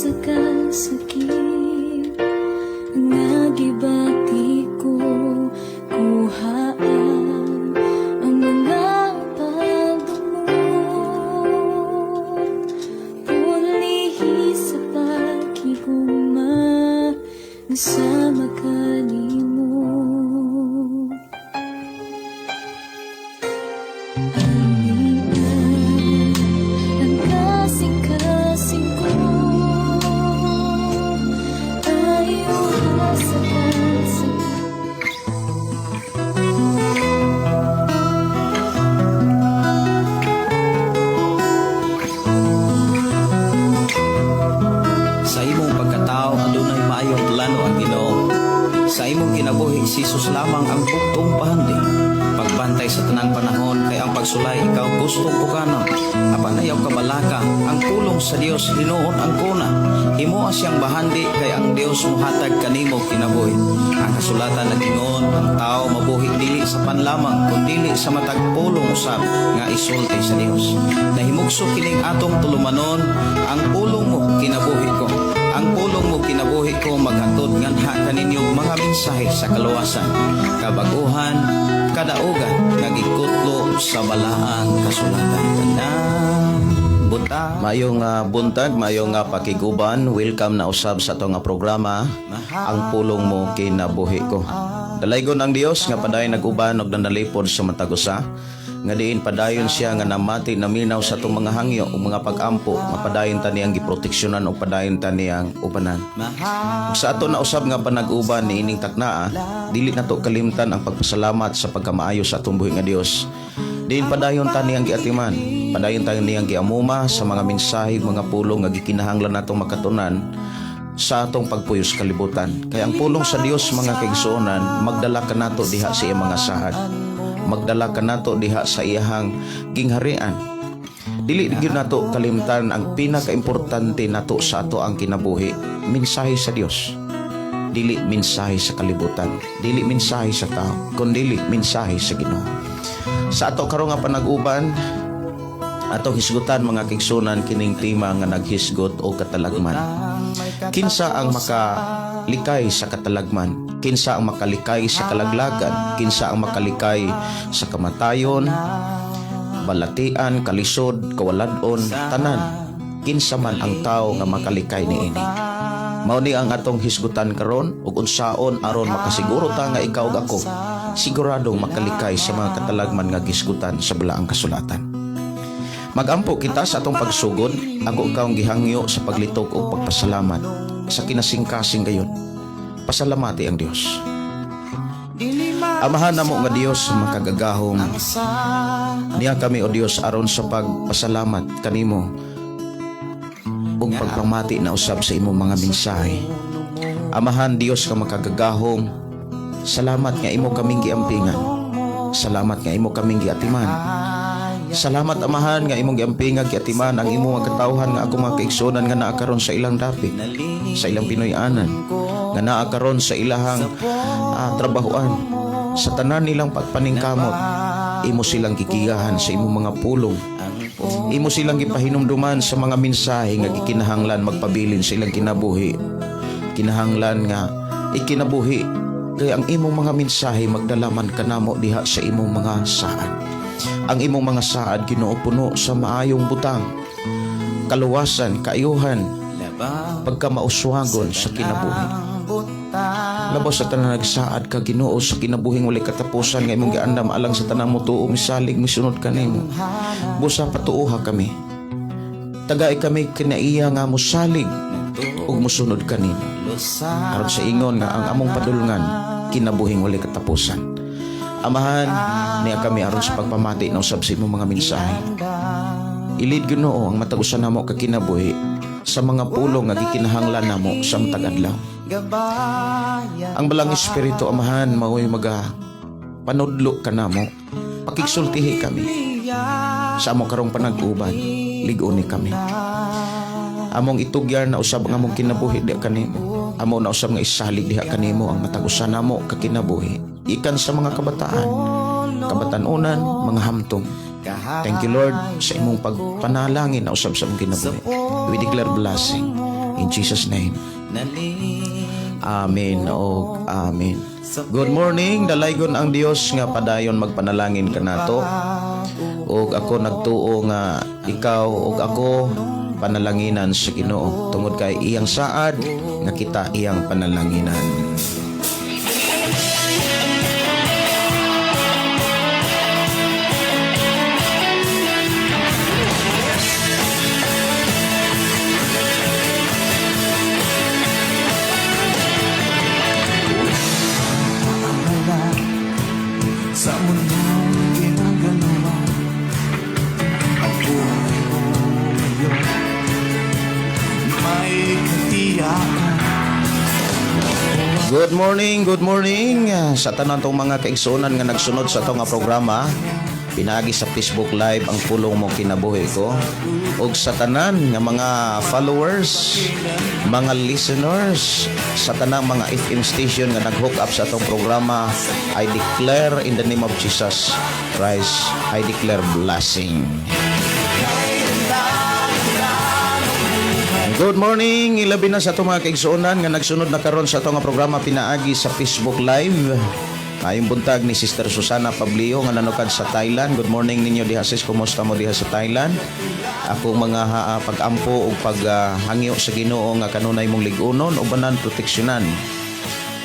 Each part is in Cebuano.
sa kasakit nga gibati ko. Kuhaan ang mga pagdumot, Pulihi sa paghigugma nga sama kanimo. Ania ang kasing-kasing ko, Ayaw sa kasakit. Sa imong pagkatao adunay maayong plano ang Ginoo. Sa imong kinabuhi, si Jesus lamang ang bugtong pahandi. Pagbantay sa tanang panahon kay ang pagsulay ikaw gustong pukanon. Apan ayaw kabalaka, ang pulong sa Dios hinuon ang kuna. Himoa siyang bahandi kay ang Dios mohatag kanimo kinabuhi. Ang kasulatan nag-ingon, ang tao mabuhi dili sa pan lamang kundili sa matag pulong usab nga isulti sa Dios. Nahimugso kining atong tulumanon, "Ang pulong mo kinabuhi ko." Ang pulong mo kinabuhi ko maghatod nganha kaninyo mga mensahe sa kaluwasan, kabaguhan, kadaugan nga gikutlo sa balaang kasulatan. Tanang buta. Mayong buntag, mayong pakiguban, welcome na usab sa atong programa, "Ang Pulong Mo Kinabuhi Ko." Dalaygon ang Dios nga padayon nag-uban og nanalipod sa matag usa nga diin padayon siya nga namati, naminaw sa atong mga hangyo o mga pag-ampo, mapadayon ta niyang giproteksyonan o padayon ta niyang ubanan. Ug sa ato na usab nga panag-uban niining taknaa, dili nato kalimtan ang pagpasalamat sa pagkamaayo sa atong buhi nga Dios. Diin padayon ta niyang giatiman, padayon ta niyang giamuma sa mga mensahe, mga pulong nga gikinahanglan natong makatunan sa atong pagpuyos kalibutan. Kay ang pulong sa Dios, mga kaigsuonan, magdala kanato diha sa iyang mga saad. Magdala kanato diha sa iyahang gingharian. Dili gyud nato kalimtan ang pinakaimportante nato sa ato ang kinabuhi, mensahe sa Dios. Dili mensahe sa kalibutan, dili mensahe sa tao, kundili mensahe sa Ginoo. Sa ato karon nga panag-uban, atong hisgutan, mga kaigsuonan, kining tema nga naghisgot o katalagman. Kinsa ang makalikay sa katalagman? Kinsa ang makalikay sa kalaglagan? Kinsa ang makalikay sa kamatayon, balatian, kalisod, kawalad-on, tanan? Kinsa man ang tao nga makalikay niini? Mao ni ang atong hisgutan karon ug unsaon aron makasiguro ta nga ikaw ug ako siguradong makalikay sa mga katalagman nga gisgutan sa balaang kasulatan. Magampo kita sa atong pagsugod. Ako kang gihangyo sa paglitok ug pagpasalamat sa kinasingkasing gayon. Pasalamati ang Dios. Amahan namo nga Dios makagagahom. Niya kami, o Dios, aron sa pagpasalamat kanimo ug pagpamati na usab sa imong mga mensahe. Amahan Dios nga makagagahom, salamat nga imo kaming giampingan. Salamat nga imo kaming giatiman. Salamat, Amahan, nga imong giampingan, giatiman ang imong mga katawhan nga akong mga kaigsuonan nga naa karon sa ilang dapit, sa ilang Pinoy-anan, nga naa karon sa ilahang trabahoan, sa tanan nilang pagpaningkamot, imo silang gigiyahan sa imong mga pulong. Imo silang gipahinumduman sa mga mensahe nga gikinahanglan magpabilin sa ilang kinabuhi. Kinahanglan nga ikinabuhi kay ang imong mga mensahe magdala man kanamo diha sa imong mga saad. Ang imong mga saad, Ginoo, puno sa maayong butang, kaluwasan, kaayuhan, pagkamauswagon sa kinabuhi. Labaw sa tanan, nagsaad ka, Ginoo, sa kinabuhing walay katapusan nga imong giandam alang sa tanang motuo, misalig, misunod kanimo. Busa patuoha kami. Tagai kami kinaiya nga mosalig ug mosunod kanimo. Aron sa ingon nga ang among padulngan kinabuhing walay katapusan. Amahan, niya kami aron sa pagpamati ng usab sa imong mga mensahe. I-lead, Ginoo, ang matag usa namo ka kinabuhi sa mga pulong nga gikinahanglan namo sa matag adlaw. Ang Balaang Espiritu, Amahan, mao'y maga panudlo kanamo. Pakigsultihi kami sa among karong panag-uban, lig-oni kami. Among itugyan na usab ang among kinabuhi diha kanimo. Amo na usab nga isalig diha kanimo ang matag usa namo ka kinabuhi. Ikan sa mga kabataan, kabatanunan, mga hamtong. Thank you, Lord, sa imong pagpanalangin na usab sa among kinabuhi. We declare blessing. In Jesus' name. Amen o amen. Good morning, dalaygon ang Dios nga padayon magpanalangin kanato. Ug ako nagtuo nga ikaw ug ako panalanginan sa Ginoo tungod kay iyang saad nga kita iyang panalanginan. Sa mundong ginagalawan, ang buhay mo ngayon may katiyakan. Good morning, good morning sa tanan tong mga kaigsuonan nga nagsunod sa atong nga programa. Pinaagi sa Facebook Live, Ang Pulong Mo Kinabuhi Ko. Ug sa tanan nga mga followers, mga listeners, sa tanang mga FM station nga nag-hook up sa atong programa, I declare in the name of Jesus Christ, I declare blessing. Good morning, ilabi na sa atong mga kaigsuonan nga nagsunod na karon sa atong nga programa pinaagi sa Facebook Live. Maayong buntag ni Sister Susana Pablio nga nanukad sa Thailand. Good morning ninyo diha, sis, kumusta mo diha sa Thailand? Ako mga pag-ampo ug paghangyo sa Ginoo nga kanunay mong lig-unon, ubanan, proteksyonan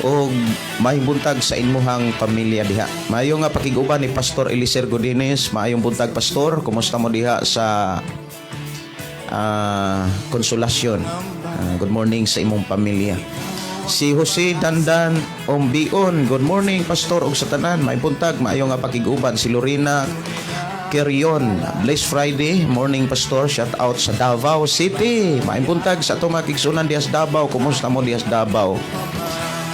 og maayong buntag sa imuhang pamilya diha. Maayo nga pakig-uban ni Pastor Eliser Godinez. Maayong buntag, Pastor. Kumusta mo diha sa Konsolasyon? Good morning sa imong pamilya. Si Jose Dandan Ombion, good morning, Pastor, ug sa tanan, may buntag, maayo nga pakig-uban. Si Lorena Kerion, bless Friday morning, Pastor, shout out sa Davao City. Maayong buntag sa atong mga kaigsuonan diha sa Davao, kumusta mo diha sa Davao?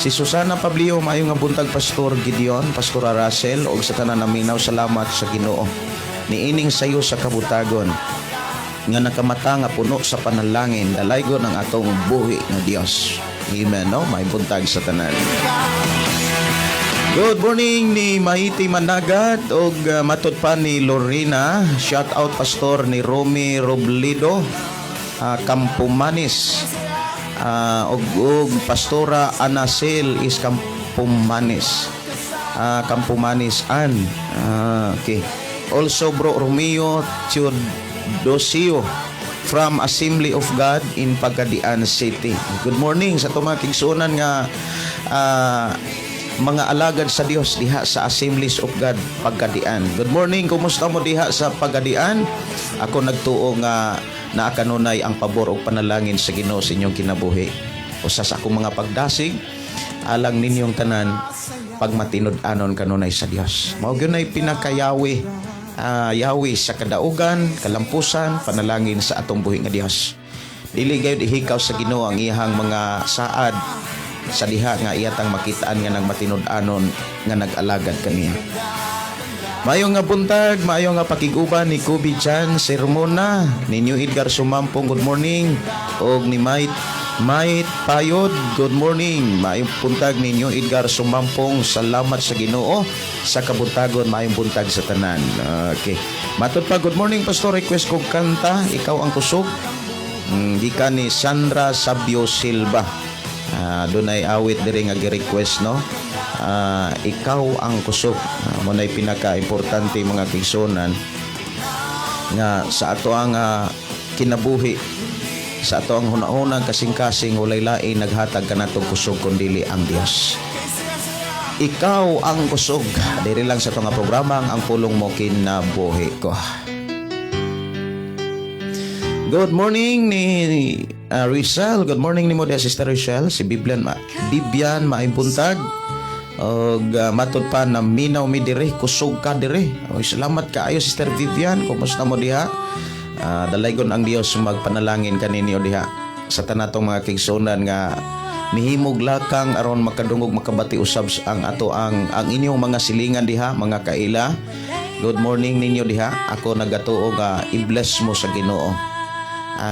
Si Susana Pablio, maayo nga buntag, Pastor Gideon, Pastora Russell, ug sa tanan naminaw, salamat sa Ginoo. Niining sayo sa kabutagon nga nakamata nga puno sa panalangin, dalaygon ang atong buhi nga Dios. Amen, no? May buntag sa tanan. Good morning ni Maiti Managat og matod pa ni Lorena, shout out, Pastor, ni Romy Robledo, Campomanes, og Pastora Anacel is Campomanes. Campomanes an. Okay. Also Bro Romeo Teodosio from Assembly of God in Pagadian City. Good morning sa atong mga kaigsuonan nga mga alagad sa Dios diha sa Assemblies of God Pagadian. Good morning, kumusta mo diha sa Pagadian? Ako nagtuo nga naa kanunay ang pabor ug panalangin sa Ginoo sa inyong kinabuhi. Usa sa akong mga pagdasig alang ninyong tanan, pagmatinud-anon kanunay sa Dios. Mao gyud nay pinakayawi yawi sa kadaugan, kalampusan, panalangin sa atong buhi nga Dios. Dili gayud ihikaw sa Ginoo ang iyang mga saad sa diha nga iyatang makitaan nga nagmatinud-anon nga nag-alagad kaniya. Maayo nga buntag, maayo nga pakig-uban ni Kobe Chan Sermona, ni New Edgar Sumampong, good morning. Og ni Mait Mait Payod, good morning. Maayong buntag ni New Edgar Sumampong, salamat sa Ginoo sa kabuntagon, maayong buntag sa tanan. Okay. Matod pa, good morning, Pastor, request kog kanta, Ikaw ang Kusog. Gikan ni Sandra Sabio Silva. Dunay awit diri nga gi-request, no. Ikaw ang Kusog. Mao nay pinaka-importante, mga kaigsuonan, nga sa ato ang kinabuhi, sa ato ang hunahuna, kasing-kasing, walay lain naghatag kanatong kusog kundili ang Dios. Ikaw ang Kusog. Diri lang sa ato nga programa, Ang Pulong Mo Kinabuhi Ko. Good morning ni Rizal. Good morning nimo diha, Sister Rizal. Si Bibian, Bibian, maayong buntag. Og matod pa na minaw mi diri, kusog ka diri. Oy, salamat kaayo, Sister Vivian. Kumusta mo diha? Dalaygon ang Dios magpanalangin kaninyo diha. Sa tanatong mga kaigsuonan nga mihimog lakang aron makadungog, makabati usab ang ato ang inyong mga silingan diha, mga kaila. Good morning ninyo diha. Ako nagatuo nga i-bless mo sa Ginoo.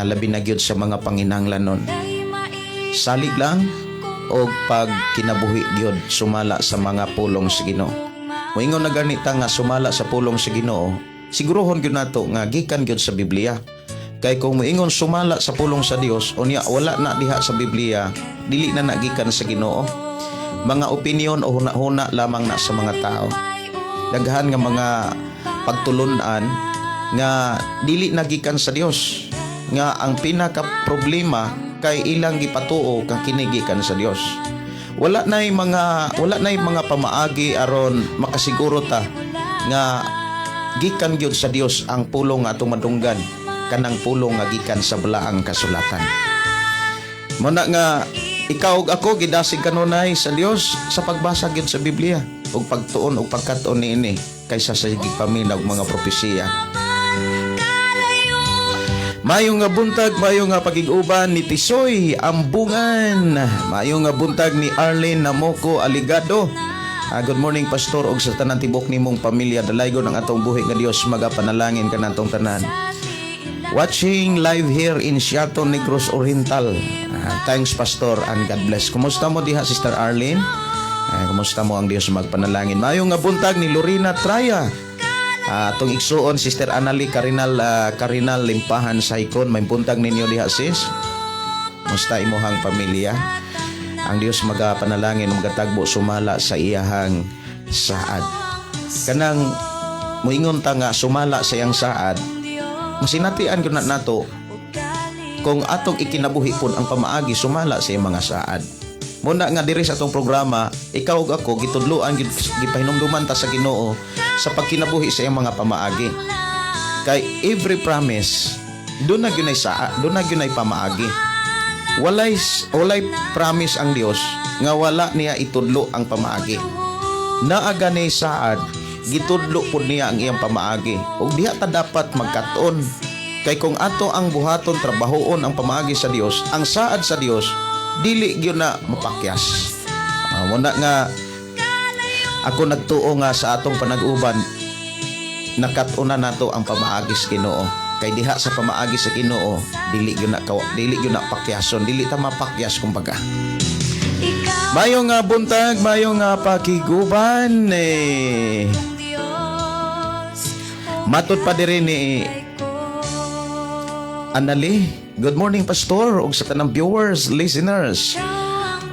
Labi na gyud sa mga panginahanglanon. Salig lang og pag kinabuhi gyud sumala sa mga pulong sa Ginoo. Moingon na ganita nga sumala sa pulong sa Ginoo, siguruhon gyud nato nga gikan gyud sa Biblia. Kay kung moingon sumala sa pulong sa Dios, unya wala na diha sa Biblia, dili na nagikan sa Ginoo. Mga opinion o huna-huna lamang na sa mga tao. Daghan nga mga pagtulunan nga dili nagikan sa Dios. Nga ang pinaka problema kay ilang gipatuo kang kini gikan sa Dios. Wala na'y mga pamaagi aron makasiguro ta nga gikan gyud sa Dios ang pulong nga atong madunggan, kanang pulong nga gikan sa Balaang Kasulatan. Muna nga ikaw ug ako gidasig kanunay sa Dios sa pagbasa gyud sa Biblia ug pagtuon ug pagkat-on niini kaysa sa paminaw og mga propesiya. Maayong nga buntag, maayong nga pagig-uban ni Tisoy Ambungan. Maayong nga buntag ni Arlene Namoko Aligado. Good morning, Pastor, ug sa tanan tibok nimong pamilya. Dalaygon ang atong buhi nga Dios magapanalangin kanatong tanan. Watching live here in Siaton, Negros Oriental. Thanks, Pastor, and God bless. Kumusta mo diha, Sister Arlene? Kumusta mo? Ang Dios magpanalangin. Maayong nga buntag ni Lorena Traya. Atong igsuon, Sister Anali Carinal, Carinal Limpahan Saikon, may buntag ninyo diha, sis. Kumusta imuhang pamilya? Ang Dios magapanalangin ug magatagbo sumala sa iyahang saad. Kanang moingon ta nga sumala sa iyang saad, masinatian gyud na nato kung atong ikinabuhi pud ang pamaagi sumala sa iyang mga saad. Muna nga diri sa atong programa, ikaw ug ako gitudloan gid, gipahinumduman ta sa Ginoo sa pagkinabuhi sa iyang mga pamaagi. Kay every promise duna gyud ay saa, duna gyud ay pamaagi. Walay promise ang Dios nga wala niya itudlo ang pamaagi. Naa gani saad, gitudlo pud niya ang iyang pamaagi. Ug diha ta dapat magkat-on. Kay kung ato ang buhaton, trabahoon ang pamaagi sa Dios, ang saad sa Dios dili gyud na mapakyas. Muna nga ako nagtuo nga sa atong panag-uban nakat-unan nato ang pamaagi sa Ginoo. Kay diha sa pamaagi sa Ginoo, dili gyud na pakyason, dili ta mapakyas kumbaga. Maayong nga buntag, maayong nga pakiguban eh. Matod pa diri ni Anali. Good morning, Pastor, ug sa tanang viewers, listeners.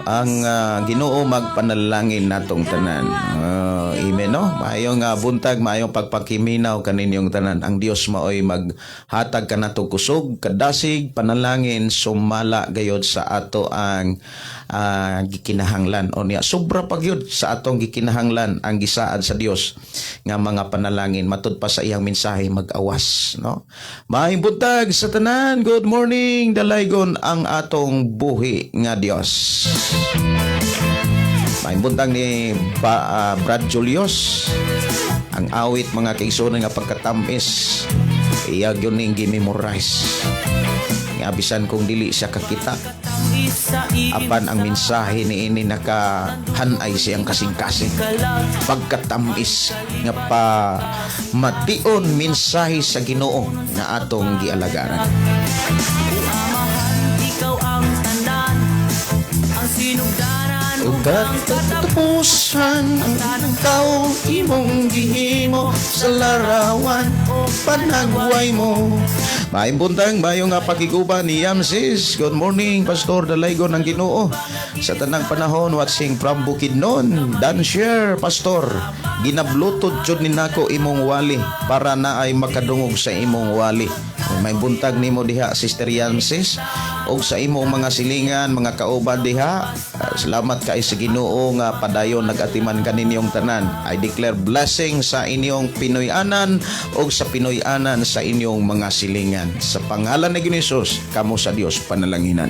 Ang Ginoo magpanalangin natong tanan. Amen, no? Maayong buntag, maayong pagpakiminaw kaninyong tanan. Ang Dios maoy maghatag kanato kusog, kadasig, panalangin sumala gayod sa ato ang gikinahanglan o niya sobra pa gyud sa atong gikinahanglan ang gisaad sa Dios nga mga panalangin matud pa sa iyang mensahe mag-awas, no? Maayong buntag sa tanan. Good morning. Dalaygon ang atong buhi nga Dios. Maayong buntag ni Brad Julius. Ang awit, mga kaigsuonan, nga pagkatamis, iya gyud ning gi-memorize nga bisan kung dili siya kakita, apan ang mensahe ni ini nakahanay siyang kasing-kasing pagkatamis nga pa mation mensahe sa Ginoo nga atong gialagaran. Ikaw ang tanan, ang sinugdanan. Ug katapusan ang tao imong gihimo sa larawan o panagway mo. Maayong buntag, maayong nga pakiguban ni Yamsis. Good morning, Pastor, dalaygon ang Ginoo sa tanang panahon, watching from Bukidnon. Dan share, Pastor. Ginablutod jud ni nako imong wali para naay makadungog sa imong wali. May buntag nimo diha, Sister Yamsis, ug sa imong mga silingan, mga kauban diha. Salamat kay sa Ginoo nga padayon nagatiman kaninyong tanan. I declare blessing sa inyong Pinoy-anan ug sa Pinoy-anan sa inyong mga silingan. Sa pangalan ni Ginoo Jesus, kamo sa Dios panalanginan.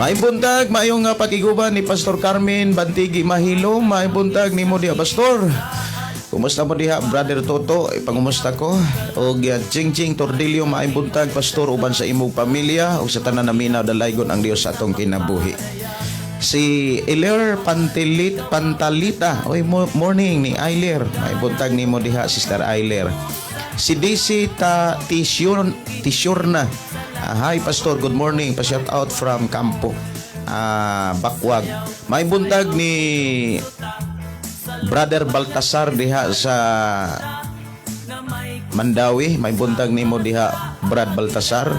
May buntag, maayong nga pakiguban ni Pastor Carmen Bantigi Mahilo. May buntag nimo diha, Pastor. Kumusta mo diha, Brother Toto? Ipangumusta ko. Og Ching Ching Tordillo, maayong buntag, Pastor, uban sa imong pamilya ug sa tanan naminaw, dalaygon ang Dios sa atong kinabuhi. Si Iler Pantelit Pantalita. Oy, morning ni Ailer. May buntag nimo diha, Sister Ailer. Si DC Ta Tisyon Tisyurna. Hi, Pastor, good morning. Pa shout out from Campo. Bakwag. May buntag ni Brother Baltasar diha sa Mandawi. May buntag nimo diha, Brad Baltasar.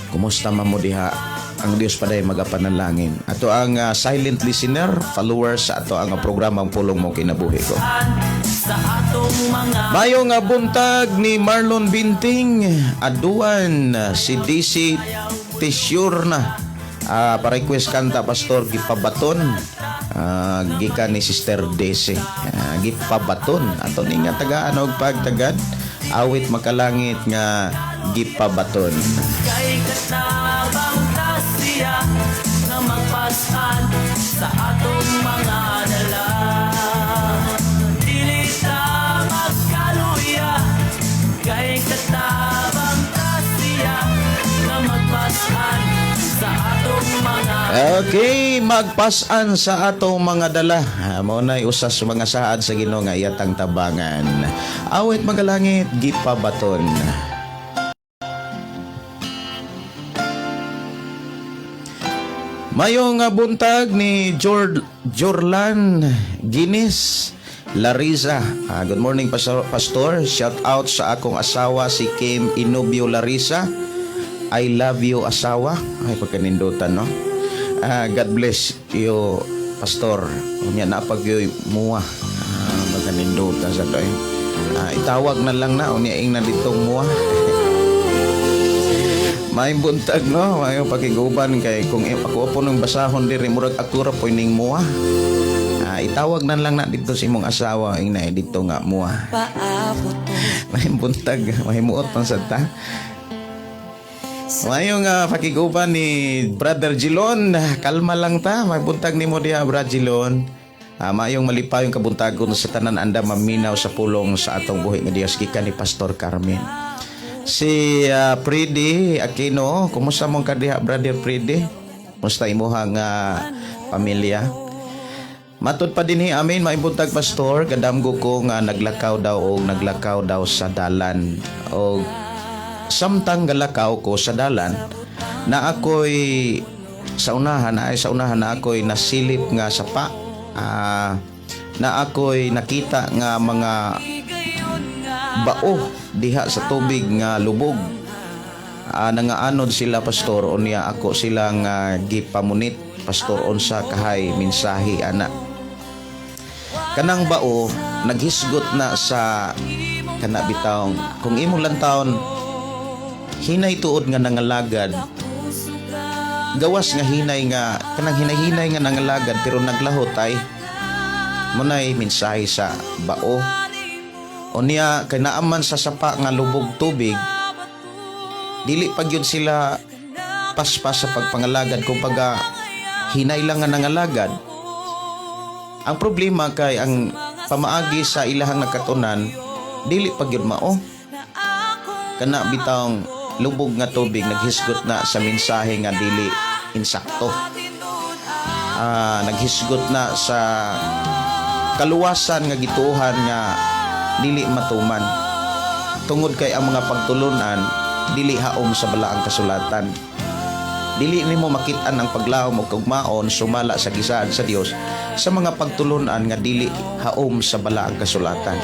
Kumusta man mo diha? Ang Dios paday magapanalangin. Ato ang silent listener, followers sa ato ang programang Pulong Mo Kinabuhi Ko. Sa atong mga Mayong nga buntag ni Marlon Binting, aduan si DC Tissure na. Pa-request kanta, Pastor, Gipabaton. Gikan ni Sister Desi. Gipabaton. Ato ni nga tagaan og pagtagad. Awit Makalangit nga Gipabaton. Kay katabang ta siya nga magpasan sa atong mga dala. Dili ta magkaluya kay katabang ta siya nga magpasan sa atong mga Okay, magpasan sa atong mga dala. Mao na usa sa mga saad sa Ginoo nga iyatang tabangan. Awit Magalangit, Gipabaton. Mayong buntag ni Jorlan Guinness Larisa. Good morning, Pastor. Pastor. Shout out sa akong asawa si Kim Inubio Larisa. I love you, asawa. Ay, pagkanindutan, no? God bless you, Pastor. Unya na pag muwa. Pagkanindutan sa to, eh. Itawag na lang na. Unya ing na ditong muwa. May buntag, no, mayo pakiguban kay kung ako po nung basahon diri, murag ako ra po ning muha. Itawag na lang na dito sa imong asawa ing na dito nga muha. Paabot. May buntag, mahimuot pan sad ta. Mayo nga pakiguban ni Brother Gilon, kalma lang ta, may buntag nimo diha, Brother Gilon. Maayong malipayong kabuntagon sa tanan anda maminaw sa pulong sa atong buhi nga Dios gikan ni Pastor Carmen. Si Pridi Aquino, kumusta mong kadiha, Brother Pridi? Kumusta imuha nga pamilya? Matud pa dinhi amin, maibuntag, Pastor, gadamgo ko nga naglakaw daw og naglakaw daw sa dalan. Og samtang galakaw ko sa dalan, na ako'y sa unahan ay sa unahan na ako'y nasilip nga sapa. Na ako'y nakita nga mga bao diha sa tubig nga lubog. Nangaanod sila, Pastor, unya ako silang gipamunit, Pastor, unsa kahay mensahe ana? Kanang bao naghisgot na sa kana bitawng kung imong lantawon hinay tuod nga nangalagad, gawas nga hinay nga kanang hinay-hinay nga nangalagad pero naglahot ay munay mensahe sa bao. Unya kay naaman sa sapa nga lubog tubig, dili pa gyud sila paspas sa pagpangalagad, kumbaga hinay lang nga nangalagad. Ang problema kay ang pamaagi sa ilahang nakatunan dili pa gyud mao. Kana bitawng lubog nga tubig naghisgot na sa mensahe nga dili insakto. Naghisgot na sa kaluwasan nga gituohan nga dili matuman tungod kay ang mga pagtulunan dili haom sa balaang kasulatan. Dili nimo makit-an ang paglaom og kaugmaon sumala sa gisaad sa Dios sa mga pagtulunan nga dili haom sa balaang kasulatan.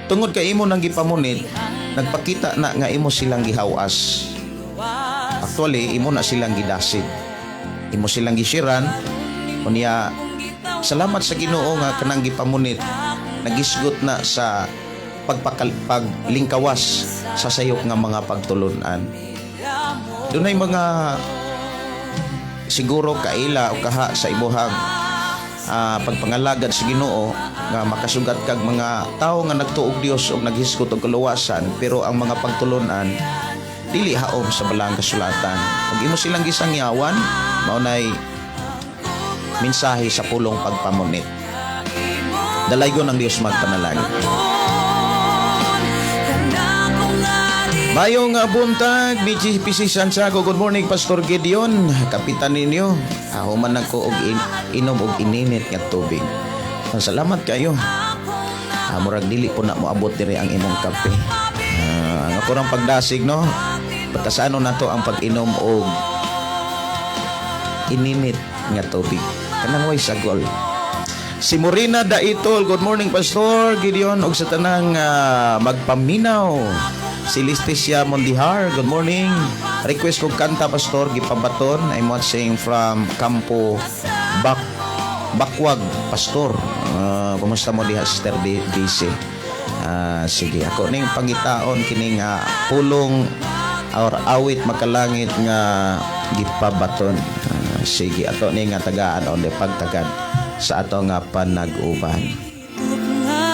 Tungod kay imo nang gipamunit, nagpakita na nga imo silang gihawas. Actually, imo na silang gidasig, imo silang gisiran. Unya salamat sa Ginoo nga kanang gipamunit nagisgot na sa paglingkawas sa sayop nga mga pagtulunan. Dunay mga siguro kaila o kaha sa imuhang pagpangalagad sa Ginoo nga makasugat kag mga tawo nga nagtuog Dios og naghisgot og kaluwasan, pero ang mga pagtulunan dili haom sa balaang kasulatan. Ug imo silang gisangyawan, mao nay mensahe sa pulong pagpamunit. Dalaygon ang Dios magpanalangin. Mayong buntag ni GPC Santiago. Good morning, Pastor Gideon. Kapitan ninyo. Human ako og inom og ininit nga tubig. Salamat kayo. Murag dili po na moabot diri ang imong kape. Ang ako rang pagdasig, no. Patasano nato ang pag-inom og ininit nga tubig. Kanang way sagol. Si Morina Daitol, good morning, Pastor Gideon ug sa tanang magpaminaw. Si Listicia Mondihar, good morning. Request kog kanta, Pastor, "Gipabaton." I'm watching from Campo Bakwag, Pastor. Kumusta mo diha, Sister DC? Sige, ako ning pangitaon kining pulong or awit "Makalangit" nga "Gipabaton." Sige, ato ning nga tagaan on pagtagad sa ato nga panag-uban. Nga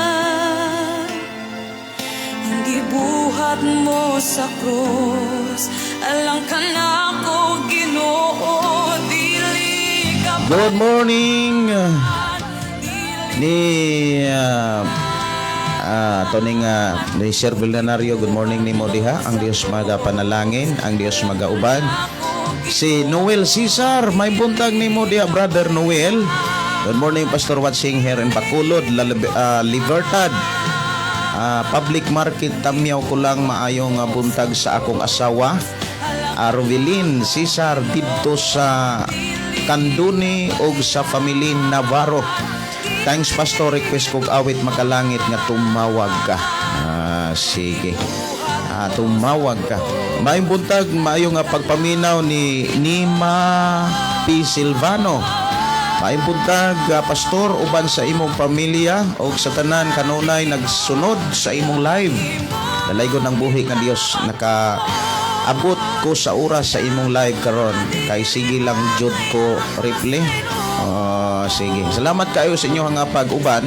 ang gibuhat mo sa krus alang kanako, Ginoo, dili ka Good morning ni to ning ni Sir Villanario, good morning nimo diha. Ang Dios magapanalangin, ang Dios magauban. Si Noel Cesar, may buntag nimo diha, Brother Noel. Good morning, Pastor, watching here in Bacolod, Libertad. Public Market, Tamyaw ko lang. Maayong buntag sa akong asawa, Rovelin Cesar, didto sa Kanduni ug sa family Navarro. Thanks, Pastor, request kog awit "Makalangit" nga "Tumawag Ka." Sige. "Tumawag Ka." Maayong buntag, maayong nga pagpaminaw ni Nima P. Silvano. Maayong buntag, Pastor, uban sa imong pamilya o sa tanan kanunay nagsunod sa imong live. Dalaygon ang buhi nga Dios, naka abot ko sa oras sa imong live karon kay sige lang jud ko reply. Oh, sige. Salamat kayo sa inyong nga pag-uban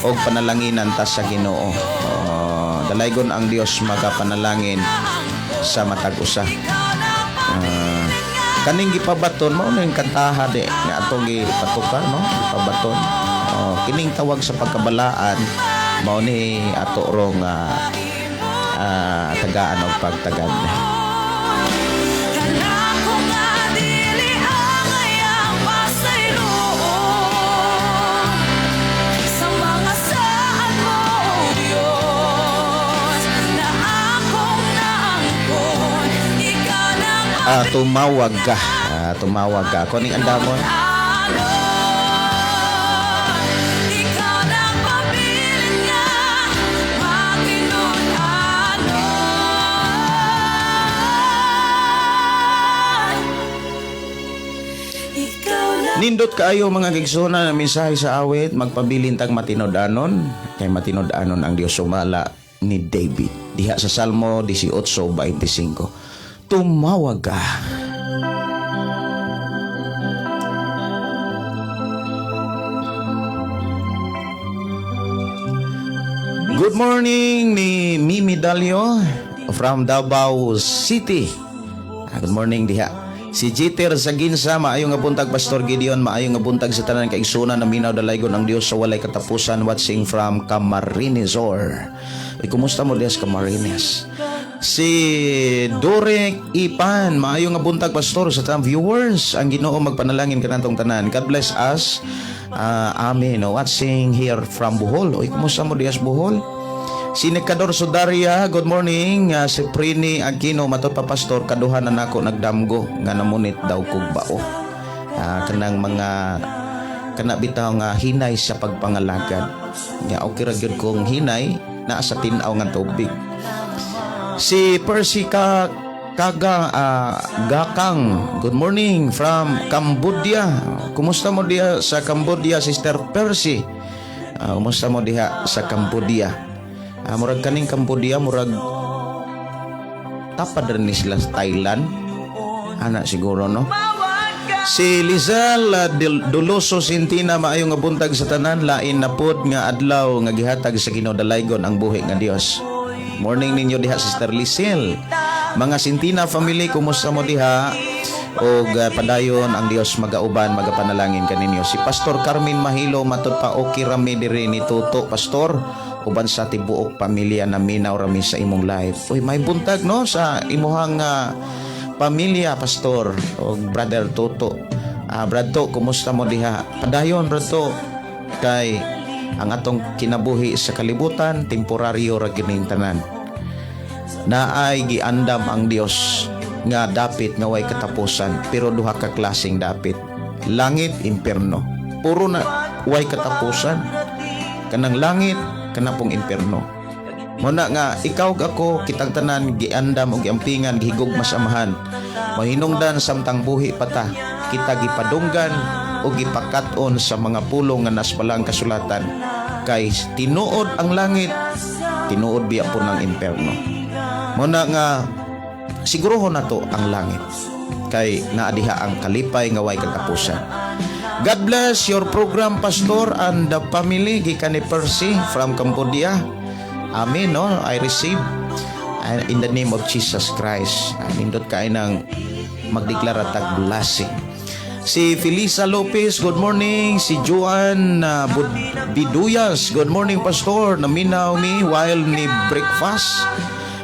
og panalanginan ta sa Ginoo. Oh, dalaygon ang Dios magapanalangin sa matag usa. Kaning "Gipabaton" mao na yung kantaha di nga atong gipatukar, no, "Gipabaton." Oh, kining tawag sa pagkabalaan mao ni ato rong tagaan og pagtagad. Kanako nga dili angay ang pasayloon sa mga saad mo, O Diyos, na akong naangkon. Ikaw lang "Tumawag Ka." "Tumawag Ka," ako ning andamon. Alon. Ikaw lang pabilin nga matinod-anon. Ikaw lang. Nindot kaayo, mga kaigsuonan, na mensahe sa awit, magpabilin tag matinud-anon kay matinud-anon ang Dios sumala ni David diha sa Salmo 18:25. "Tumawag Ka." Good morning ni Mimi Dalio from Davao City. Good morning diha. Si Jeter sa Ginsa, maayong nga buntag, Pastor Gideon, maayong nga buntag sa tanan kaigsuonan na minaw, dalaygon ang Dios sa walay katapusan, watching from Camarines Sur. Uy, kumusta mo diha sa Camarines? Si Dorek Ipan, maayong nga buntag, Pastor, sa tanang viewers. Ang Ginoo magpanalangin kanatong tanan. God bless us. Amen. Watching here from Bohol. Uy, kumusta mo diha sa Bohol? Si Nicador Sudaria, good morning. Si Prini Aquino, matod pa, Pastor, kaduha na nako nagdamgo nga namunit daw kog bao. Kanang mga kana bitaw nga hinay sa pagpangalagad. Nga okay ra gyud kong hinay naa sa tin-aw nga tubig. Si Percy Ka Kaga Gakang, good morning from Cambodia. Kumusta mo diha sa Cambodia, Sister Percy? Kumusta mo diha sa Cambodia? Murag kaning Cambodia, murag tapad rin ni sila sa Thailand. Ana siguro, no? Si Lizelle Doloso Sintina, maayo nga buntag sa tanan, lain na pod nga adlaw nga gihatag sa Ginoo, dalaygon ang buhi nga Dios. Morning ninyo diha, Sister Lizelle. Mga Sintina family, kumusta mo diha? Og padayon ang Dios magauban, magapanalangin kaninyo. Si Pastor Carmen Mahilo, matud pa okay rami diri ni Tuto, Pastor, uban sa tibuok pamilya na minaw rami sa imong live. Uy, may buntag, no, sa imuhang pamilya, Pastor o Brother Toto. Brad To, kumusta mo diha? Padayon, Brad To, kay ang atong kinabuhi sa kalibutan temporaryo ra gining tanan. Naay giandam ang Dios nga dapit nga way katapusan, pero duha ka klaseng dapit: langit, impierno. Puro na. Way katapusan. Kanang langit, kana pong impierno. Mao na nga ikaw ug ako, kitang tanan giandam og giampingan, gihigugma sa Amahan. Mahinungdan samtang buhi pa ta, kita gipadunggan o gipakat-on sa mga pulong nga nas balang kasulatan, kay tinuod ang langit, tinuod biya po ng impierno. Mao na nga sigurohon nato ang langit kay naa diha ang kalipay nga way katapusan. God bless your program, Pastor, and the family, gikan ni Percy from Cambodia. Amen, no? I receive and in the name of Jesus Christ. Nindot kay nang magdeklara tag blessing. Si Felisa Lopez, good morning. Si Joan Biduyas, good morning, Pastor. Naminaw mi while ni breakfast.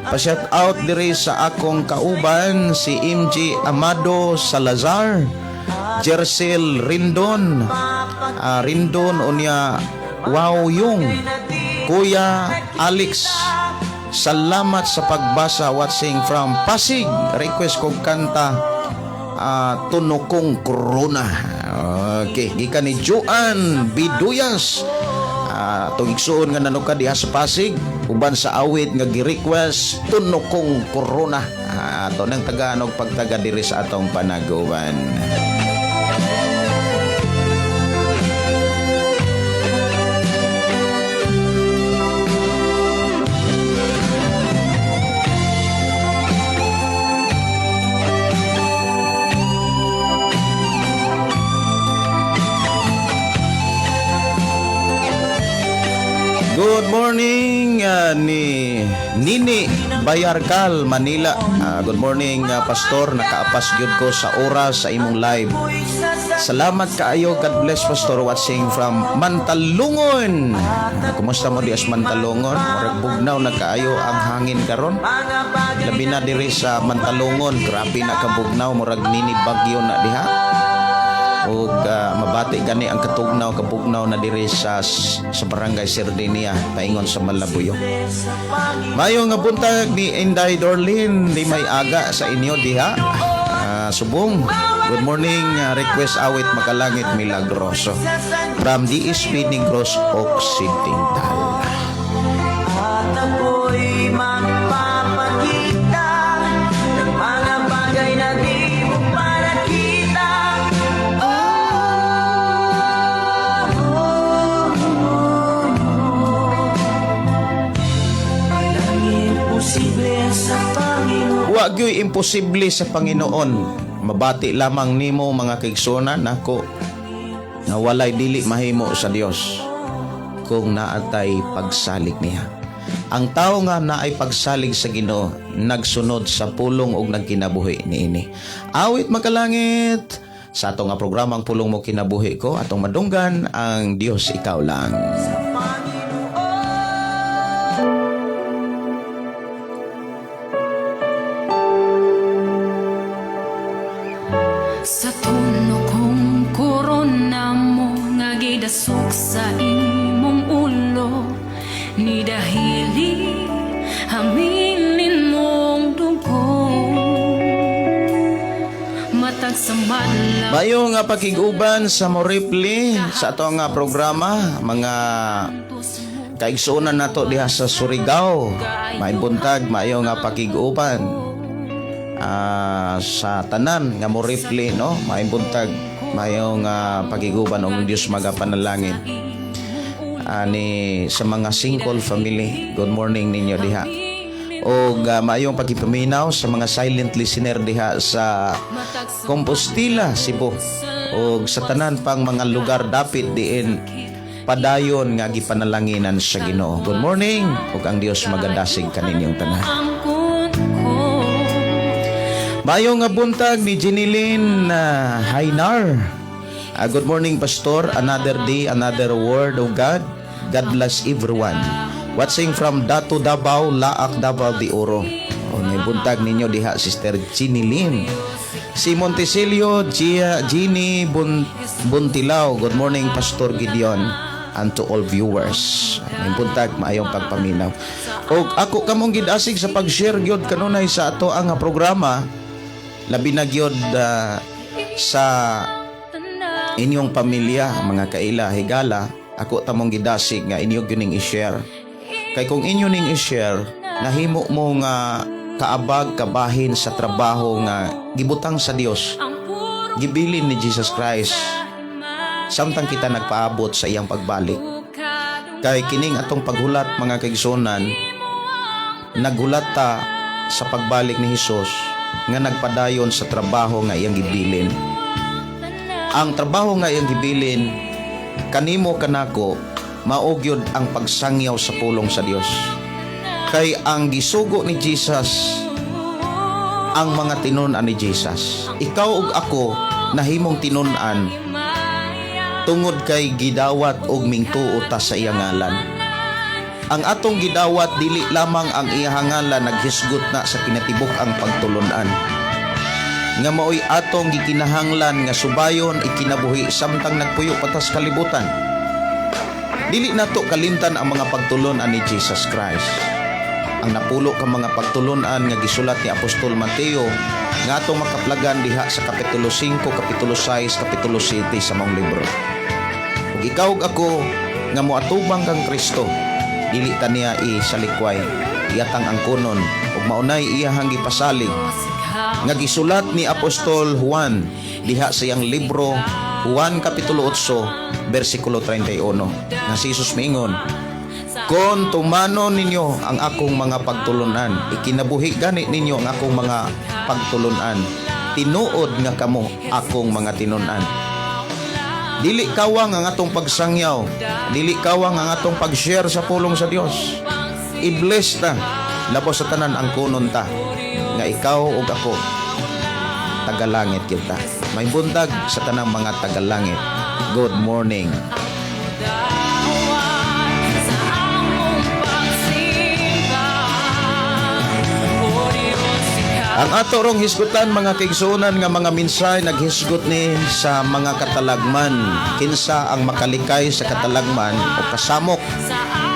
Pa-shout out diri sa akong kauban si MG Amado Salazar, Jersel Rindon, Rindon unya Wow Yung, Kuya Alex. Salamat sa pagbasa, watching from Pasig. Request kog kanta Tunokong Corona. Okay, gikan ni Joan Biduyas. Atong igsuon nga nanuka diha sa Pasig uban sa awit nga gi-request Tunokong Corona. Ato nang tagaan og pagtaga diri sa atong panaguban. Good morning ni Nini Bayarkal, Manila. Good morning, Pastor, nakaapas gyud ko sa oras sa imong live. Salamat kaayo. God bless, Pastor, watching from Mantalungon. Kumusta mo dias Mantalungon? Murag bugnaw na kaayo ang hangin karon. Labi na diri sa Mantalungon, grabe na kabugnaw, murag mini bagyo na diha. Ug mabati gani ang katugnaw, kabugnaw na diri sa Barangay Sardinia paingon sa Malabuyo. Mayo nga buntag ni Inday Dorlin, di may aga sa inyo diha. Subong. Good morning, request awit Makalangit Milagroso from DSP Negros Occidental. At ako'y magpapakita ng mga bagay na di mo pa nakita. Oh. Walang imposible sa Panginoon. Wa gyoy imposible sa Panginoon. Mabati lamang nimo, mga kaigsuonan nako, nga walay dili mahimo sa Dios kung naatay pagsalig niya. Ang tao nga naay pagsalig sa Ginoo, nagsunod sa pulong ug nagkinabuhi niini. Awit Makalangit sa atong nga programa ang Pulong Mo Kinabuhi Ko, atong madunggan ang Dios Ikaw Lang. Sa tunokong korona mo nga gidasok sa imong ulo ni dahili hamilin mong dugo matag sa madla. Mayo nga pakig-uban sa Moripli sa ato nga programa, mga kaigsuonan nato diha sa Surigao. Maayong buntag, maayo nga pakig-uban sa tanan nga Moripli, no? Maayong buntag, maayo nga pakig-uban og Dios magapanalangin. Ani sa mga single family, good morning ninyo diha. Og maayong pakipaminaw sa mga silent listener diha sa Compostela, Cebu, og sa tanan pang mga lugar dapit diin padayon nga gipanalanginan sa Ginoo. Good morning ug ang Dios magadasig kaninyong tanan. Angkon ko. Mayo nga buntag ni Jeneline Hainar. Good morning, Pastor. Another day, another word of God. God bless everyone. Watching from Dato Davao, Laak, Davao de Oro. O, may buntag ninyo diha, Sister Jeneline. Si Montesilio Gia, Jeannie Buntilao. Good morning, Pastor Gideon, and to all viewers. May buntag, maayong pagpaminaw. Og ako kamong gidasig sa pag-share gyud kanunay sa ato ang programa, labi na gyud sa Inyong pamilya, mga kaila, higala, ako tamong gidasig nga inyo gyud ning i-share. Kay kung inyo ning i-share, nahimo mo nga kaabag kabahin sa trabaho nga gibutang sa Dios, Ang puro gibilin ni Jesus Christ samtang kita nagpaabot sa iyang pagbalik. Kay kining atong paghulat, mga kaigsunan, naghulat ta sa pagbalik ni Hesus nga nagpadayon sa trabaho nga iyang gibilin. Ang trabaho nga iyang gibilin kanimo kanako mao gyud ang pagsangyaw sa pulong sa Dios. Kay ang gisugo ni Jesus ang mga tinun-an ni Jesus. Ikaw ug ako nahimong tinun-an tungod kay gidawat og mingtuo ta sa iyang ngalan. Ang atong gidawat dili lamang ang iyang ngalan, naghisgot na sa kinatibuk-ang pagtulunan nga maoy atong gikinahanglan nga subayon ikinabuhi samtang nagpuyo pa ta sa kalibutan. Dili nato kalimtan ang mga pagtulunan ni Jesus Christ. Ang 10 ka mga pagtulunan nga gisulat ni Apostol Mateo nga atong makaplagan diha sa Kapitulo 5, Kapitulo 6, Kapitulo 7 sa maong libro. Ug ikaw ug ako nga moatubang kang Kristo, dili ta niya isalikway, iyatang angkonon ug maunay iyahang gipasalig nga gisulat ni Apostol Juan diha sa iyang libro, Juan Kapitulo 8 bersikulo 31, nga si Jesus miingon, "Kon tumanon ninyo ang akong mga pagtulunan, ikinabuhi gani ninyo ang akong mga pagtulunan, tinuod nga kamo akong mga tinun-an." Dili kawang ang atong pagsangyaw, dili kawang ang atong pag-share sa pulong sa Dios. I-bless ta, labos sa tanan ang kunon ta nga ikaw ug ako tagalangit kita. May buntag sa tanang mga tagalangit. Good morning. Sa among pagsimba, O Diyos, ikaw. Ang ato rong hisgutan, mga kaigsuonan, nga mga mensahe naghisgot ni sa mga katalagman. Kinsa ang makalikay sa katalagman o kasamok,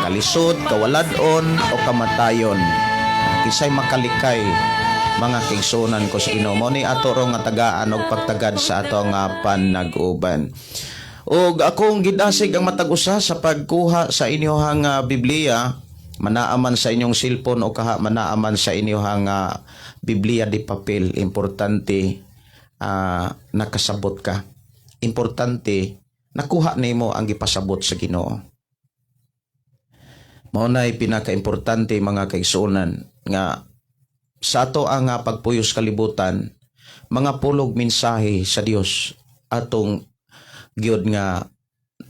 kalisod, kawaladon o kamatayon? Kinsay makalikay, mga kaigsuonan ko sa Ginoo? Mao ni ato rong nga tagaan og pagtagad sa ato nga panag-uban. Og akong gidasig ang matag usa sa pagkuha sa inyong Biblia, manaaman sa inyong cellphone o kaha manaaman sa inyong Biblia di papel, importante nakasabot ka. Importante nakuha nimo ang gipasabot sa Ginoo. Mao na'y pinakaimportante, mga kaigsuonan, nga sa ato ang pagpuyos kalibutan, mga pulog mensahe sa Dios atong gyud nga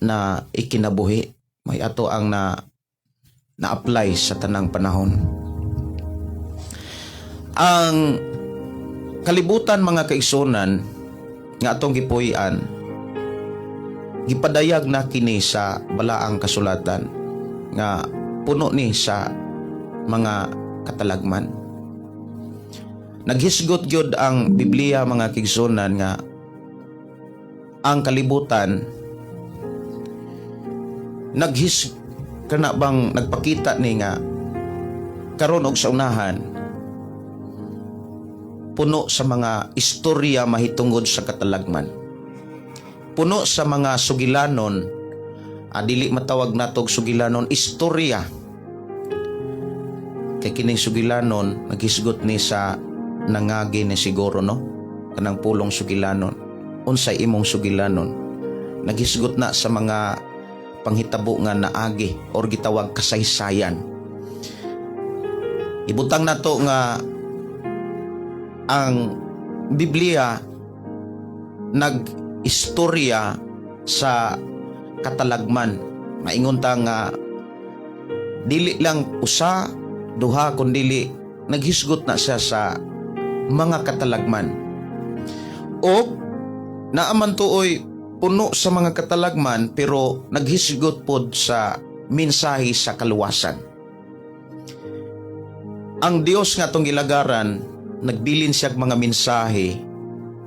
na ikinabuhi, may ato ang na na-apply sa tanang panahon. Ang kalibutan, mga kaigsuonan, nga atong gipuy-an, gipadayag na kini sa balaang kasulatan nga puno ni sa mga katalagman. Naghisgot gyud ang Biblia, mga kaigsuonan, nga ang kalibutan naghis kana bang nagpakita ni nga karon og sa unahan puno sa mga istorya mahitungod sa katalagman, puno sa mga sugilanon, dili matawag natog sugilanon, istorya, kay kining sugilanon naghisgot ni sa nangagi ni siguro, no? Kanang pulong sugilanon, unsay imong sugilanon, naghisgot na sa mga panghitabo nga naagi or gitawag kasaysayan. Ibutang nato nga ang Biblia nag-istorya sa katalagman. Maingon ta nga dili lang usa, duha, kundili naghisgot na siya sa mga katalagman. O naaman tuoy puno sa mga katalagman pero naghisgot pod sa mensahe sa kaluwasan. Ang Dios nga atong gilagaran, nagbilin siya mga mensahe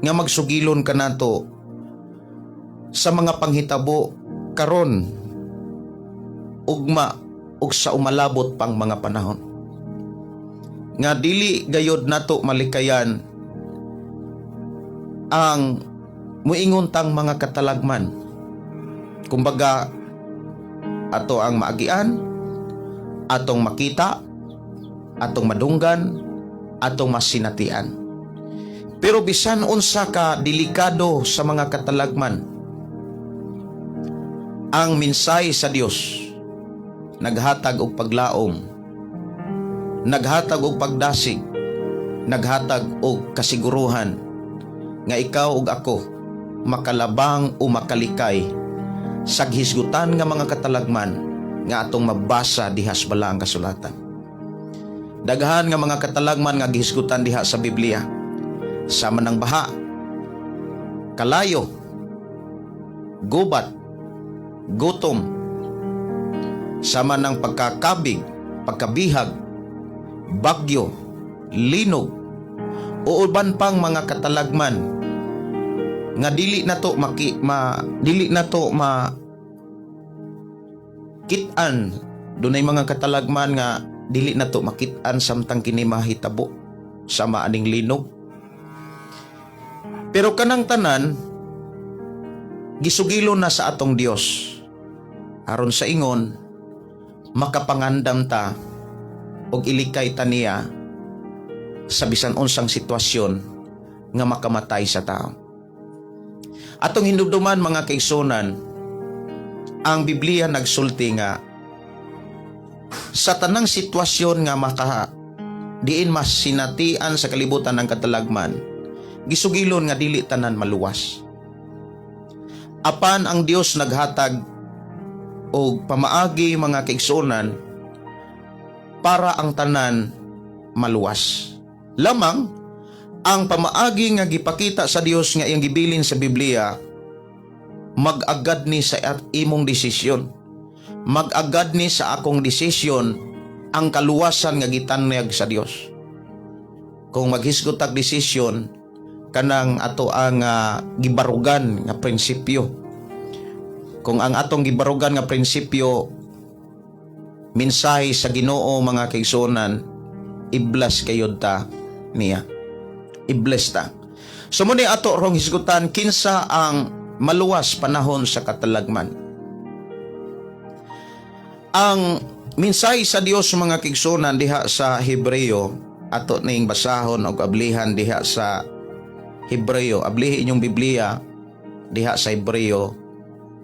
nga magsugilon kanato sa mga panghitabo karon, ugma ug sa umalabot pang mga panahon. Nga dili gayod nato malikayan ang Muingon tang mga katalagman. Kumbaga, ato ang maagian, atong makita, atong madunggan, atong masinatian. Pero bisan unsa ka delikado sa mga katalagman, ang mensahe sa Dios naghatag og paglaom, naghatag og pagdasig, naghatag og kasiguruhan nga ikaw ug ako makalabang o makalikay sa hisgutan nga mga katalagman nga atong mabasa diha sa Balaang Kasulatan. Daghan nga mga katalagman nga gihisgutan diha sa Biblia. Sama ng baha, kalayo, gubat, gutom, sama ng pagkakabig, pagkabihag, bagyo, linog, o uban pang mga katalagman nga dili na to ma kit-an. Dunay mga katalagman nga dili na to makit-an samtang kini mahitabo, sama aning linog, pero kanang tanan gisugilo na sa atong Dios aron sa ingon makapangandam ta og ilikay ta niya sa bisan unsang sitwasyon nga makamatay sa tao. Atong hinumduman, mga kaigsuonan, ang Biblia nagsulti nga sa tanang sitwasyon nga maka diin masinatian sa kalibutan ng katalagman, gisugilon nga dili tanan maluwas. Apan ang Dios naghatag og pamaagi, mga kaigsuonan, para ang tanan maluwas. Lamang ang pamaagi nga gipakita sa Dios nga iyang gibilin sa Biblia, mag-agad ni sa at imong desisyon. Mag-agad ni sa akong desisyon ang kaluwasan nga gitanyag sa Dios. Kung maghisgot tag desisyon, kanang ato ang gibarugan nga prinsipyo. Kung ang atong gibarugan nga prinsipyo mensahe sa Ginoo, mga kaigsuonan, i-bless kayod ta niya. I-bless ta. So mao ni ato rong hisgutan, kinsa ang maluwas panahon sa katalagman. Ang mensahe sa Dios, mga kaigsuonan, diha sa Hebreo, ato ning basahon og ablihan diha sa Hebreo. Ablihi inyong Biblia diha sa Hebreo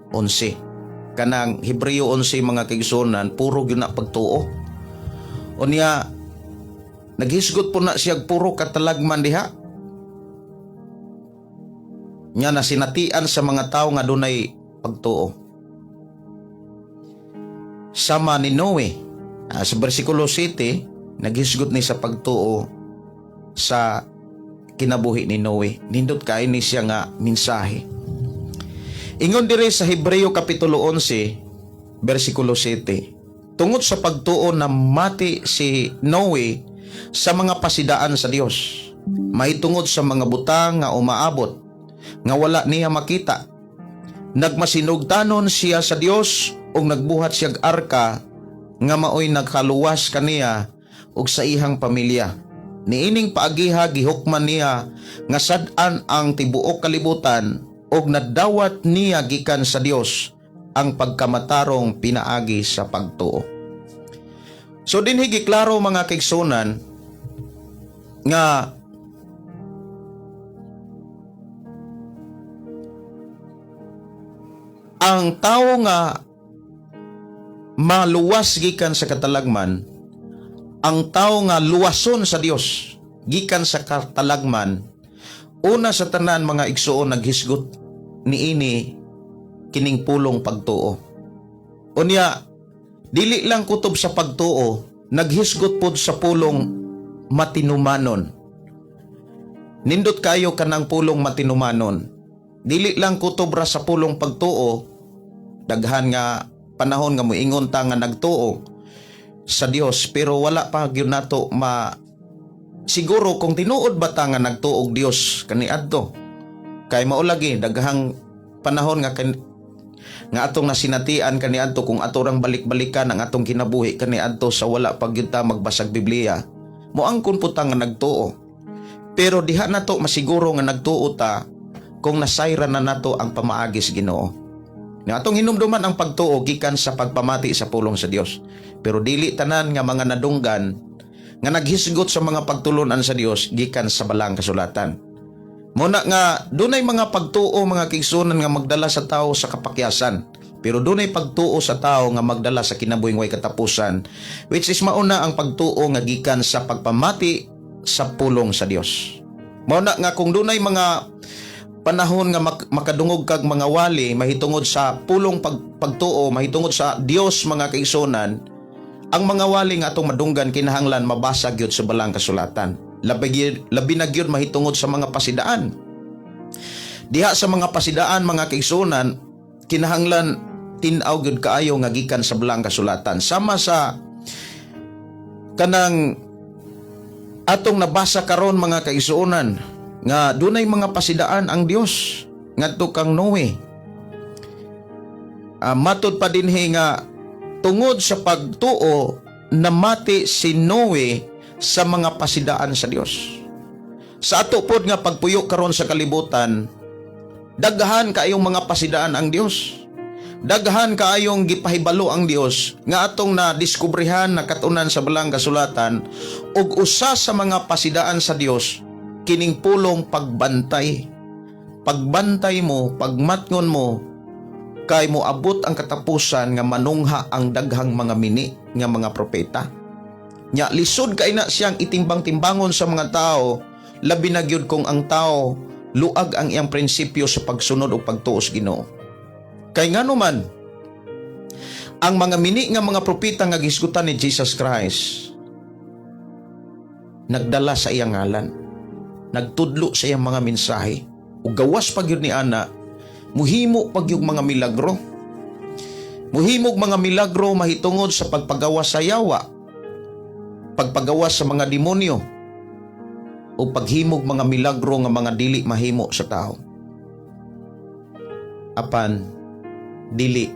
11. Kanang Hebreo 11, mga kaigsuonan, puro gyud na pagtuo. Unya naghisgot po na siya puro katalagman diha. Nya nasinatian sa mga tao nga dunay pagtuo. Sama ni Noe, sa versikulo 7, naghisgot ni sa pagtuo sa kinabuhi ni Noe. Nindot kay ni siya nga mensahe. Ingon dire sa Hebreo kapitulo 11, versikulo 7. Tungod sa pagtuo namati si Noe sa mga pasidaan sa Dios, mahitungod sa mga butang nga umaabot nga wala niya makita. Nagmasinugtanon siya sa Dios ug nagbuhat siyag arka nga maoy nagkaluwas kaniya ug sa iyang pamilya. Niining paagiha gihukman niya nga sad-an ang tibuok kalibutan ug nadawat niya gikan sa Dios ang pagkamatarong pinaagi sa pagtuo. So dinhi giklaro, mga kaigsuonan, nga ang tao nga maluwas gikan sa katalagman, ang tao nga luwason sa Dios gikan sa katalagman, una sa tanan, mga igsuon, naghisgot niini kining pulong pagtuo. Unya dili lang kutob sa pagtuo, naghisgot pod sa pulong matinumanon. Nindot kayo kanang pulong matinumanon. Dili lang kutob ra sa pulong pagtuo. Daghan nga panahon nga moingon ta nga nagtuo sa Dios, pero wala pa gyud nato ma siguro kung tinuod ba ta nga nagtuog Dios kaniadto, kay mao lagi daghang panahon nga atong nasinatian kaniadto. Kung ato rang balik-balikan ang atong kinabuhi kaniadto sa wala pa gyud ta magbasag Biblia, moangkon po ta nga nagtuo, pero diha nato masiguro nga nagtuo ta. kung nasayran na nato ang pamaagi sa Ginoo. Nga atong hinumduman, ang pagtuo gikan sa pagpamati sa pulong sa Dios. Pero dili tanan nga mga nadunggan nga naghisgot sa mga pagtulunan sa Dios gikan sa Balaang Kasulatan. Muna nga dunay mga pagtuo, mga kaigsuonan, nga magdala sa tao sa kapakyasan. Pero dunay pagtuo sa tao nga magdala sa kinabuhing way katapusan, which is mauna ang pagtuo nga gikan sa pagpamati sa pulong sa Dios. Mauna nga kung dunay mga panahon nga makadungog kag mga wali mahitungod sa pulong pagtuo mahitungod sa Dios, mga kaigsuonan, ang mga wali nga atong madunggan kinahanglan mabasa gyud sa Balaang Kasulatan. Labi na gyud mahitungod sa mga pasidaan. Diha sa mga pasidaan, mga kaigsuonan, kinahanglan tin-aw gyud kaayo nga gikan sa Balaang Kasulatan. Sama sa kanang atong nabasa karon, mga kaigsuonan, nga dunay mga pasidaan ang Dios ngadto kang Noe. Matud pa dinhi nga tungod sa pagtuo, namati si Noe sa mga pasidaan sa Dios. Sa ato pod nga pagpuyo karon sa kalibutan, daghan kaayong mga pasidaan ang Dios. Daghan kaayong gipahibalo ang Dios nga atong na diskubrihan, nakatunan sa Balaang Kasulatan, ug usa sa mga pasidaan sa Dios kining pulong pagbantay. Pagbantay mo, pagmatngon mo, kay moabot ang katapusan nga manungha ang daghang mga mini nga mga propeta. Nya lisod kay na siyang itimbang-timbangon sa mga tao, labi na gyud kung ang tao luag ang iyang prinsipyo sa pagsunod o pagtuos Ginoo. Kay ngano man ang mga mini nga mga propeta nga gisgutan ni Jesus Christ nagdala sa iyang ngalan, nagtudlo sa iyang mga mensahe, ug gawas pa gyud ni ana, muhimo pa gyud mga milagro. Muhimog mga milagro mahitungod sa pagpagawas sa yawa, pagpagawas sa mga demonyo, o paghimog mga milagro nga mga dili mahimo sa tao. Apan dili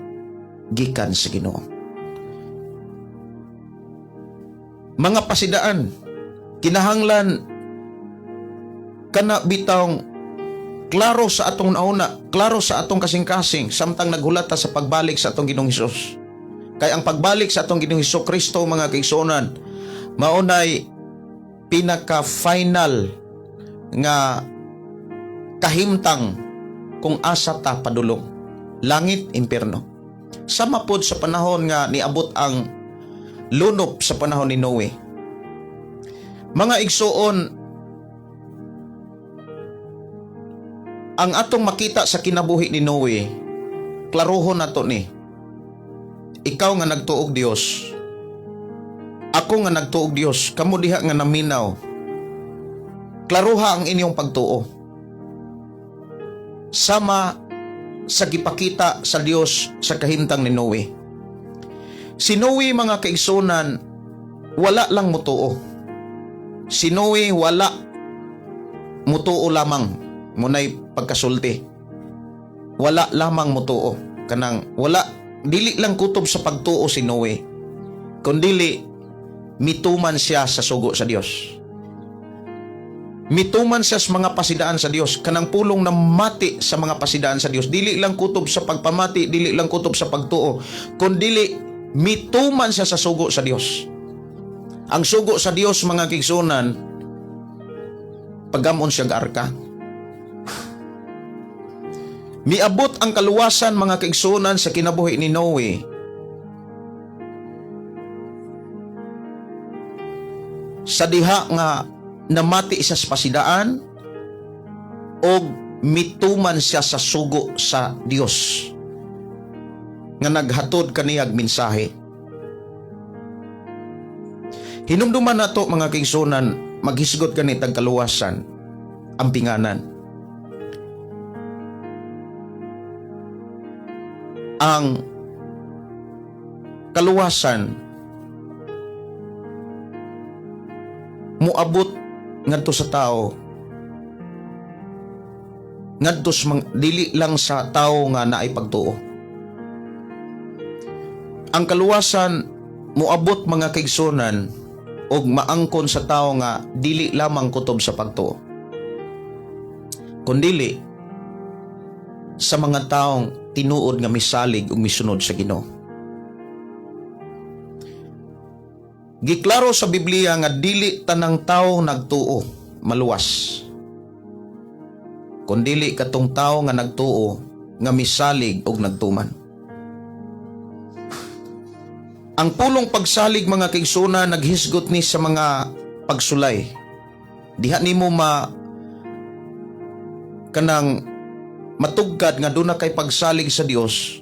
gikan sa Ginoo. Mga pasidaan, kinahanglan kana bitawng klaro sa atong nauna, klaro sa atong kasing-kasing samtang naghulat ta sa pagbalik sa atong Ginoong Hesus. Kay ang pagbalik sa atong Ginoong Hesus Kristo, mga kaigsuonan, maunay pinaka-final nga kahimtang kung asa ta padulong. Langit, impierno. Sama pod sa panahon nga niabot ang lunop sa panahon ni Noe. Mga igsuon, ang atong makita sa kinabuhi ni Noe, klarohon nato ni. Ikaw nga nagtuog Dios, ako nga nagtuog Dios, kamo diha nga naminaw, klaroha ang inyong pagtuo. Sama sa gipakita sa Dios sa kahimtang ni Noe. Si Noe, mga kaigsunan, wala lang mutuo. Si Noe wala mutuo lamang, munay pagkasulti. Wala lamang mutuo. Kanang wala, dili lang kutob sa pagtuo si Noe, kundili mituman siya sa sugo sa Dios. Mituman siya sa mga pasidaan sa Dios, kanang pulong na mati sa mga pasidaan sa Dios. Dili lang kutob sa pagpamati, dili lang kutob sa pagtuo, kundili mituman siya sa sugo sa Dios. Ang sugo sa Dios, mga kaigsuonan, pagamon siya arka. Miabot ang kaluwasan, mga kaigsuonan, sa kinabuhi ni Noe sa diha nga namati siya sa pasidaan o mituman siya sa sugo sa Dios nga naghatod kaniyag mensahe. Hinumduman nato, mga kaigsuonan, maghisgot kani tag kaluwasan, ang pinganan. Ang kaluwasan muabot ngadto sa tao ngadto sa dili lang sa tao nga naay pagtuo. Ang kaluwasan muabot, mga kaigsuonan, og maangkon sa tao nga dili lamang kutob sa pagtuo, kundili sa mga taong tinuod nga misalig ug misunod sa Ginoo. Giklaro sa Biblia nga dili tanang tawo nagtuo maluwas, kun dili katong tawo nga nagtuo nga misalig ug nagtuman. Ang pulong pagsalig, mga kaigsuonan, naghisgot ni sa mga pagsulay. Diha nimo ma kanang matugkad nga duna kay pagsalig sa Dios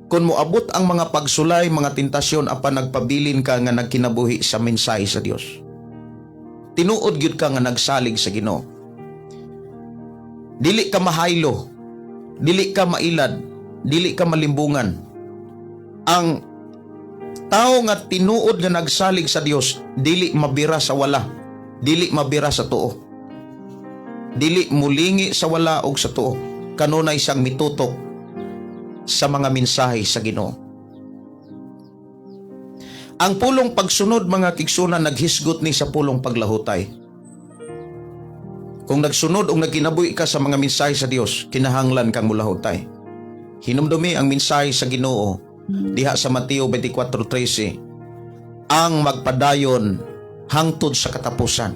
kung moabot ang mga pagsulay, mga tentasyon, apan nagpabilin ka nga nagkinabuhi sa mensahe sa Dios. Tinuod gyud ka nga nagsalig sa Ginoo. Dili ka mahaylo, dili ka mailad, dili ka malimbungan. Ang tao nga tinuod nga nagsalig sa Dios, dili mabira sa wala, dili mabira sa tuo. Dili mulingi sa wala og sa tuo. Kanunay siyang mitutok sa mga mensahe sa Ginoo. Ang pulong pagsunod, mga kaigsuonan, naghisgot ni sa pulong paglahutay. Kung nagsunod o nagkinabuhi ka sa mga mensahe sa Dios, kinahanglan kang mulahutay. Hinumdumi ang mensahe sa Ginoo diha sa Mateo 24:13, ang magpadayon hangtod sa katapusan,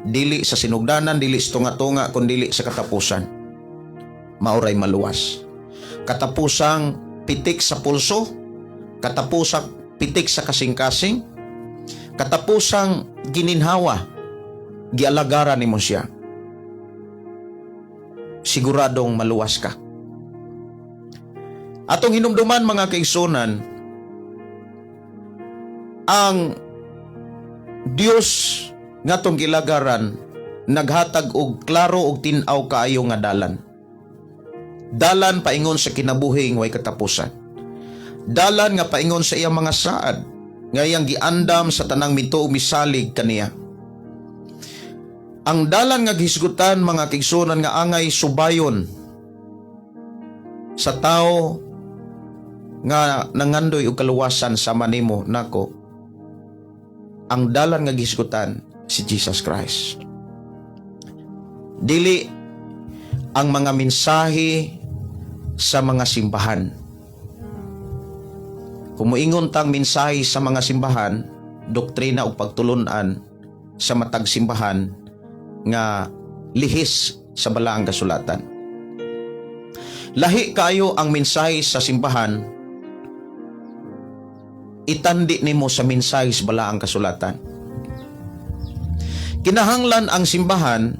dili sa sinugdanan, dili sa tunga-tunga, kun dili sa katapusan, maoray maluwas. Katapusang pitik sa pulso, katapusang pitik sa kasing-kasing, katapusang gininhawa, gialagaran nimo siya. Siguradong maluwas ka. Atong hinumduman, mga kaigsuonan, ang Dios nga atong gilagaran naghatag og klaro og tin-aw kaayo nga dalan. Dalan paingon sa kinabuhi way katapusan. Dalan nga paingon sa iyang mga saad nga iyang giandam sa tanang mituo misalig kaniya. Ang dalan nga gihisgutan, mga kaigsuonan, nga angay subayon sa tao nga nangandoy og kaluwasan sama nimo nako, ang dalan nga gihisgutan si Jesus Christ. Dili ang mga mensahe sa mga simbahan. Kung moingon tang mensahe sa mga simbahan, doktrina o pagtulunan sa matag simbahan nga lihis sa balaang kasulatan. Lahi kayo ang mensahe sa simbahan, itandi nimo sa mensahe sa balaang kasulatan. Kinahanglan ang simbahan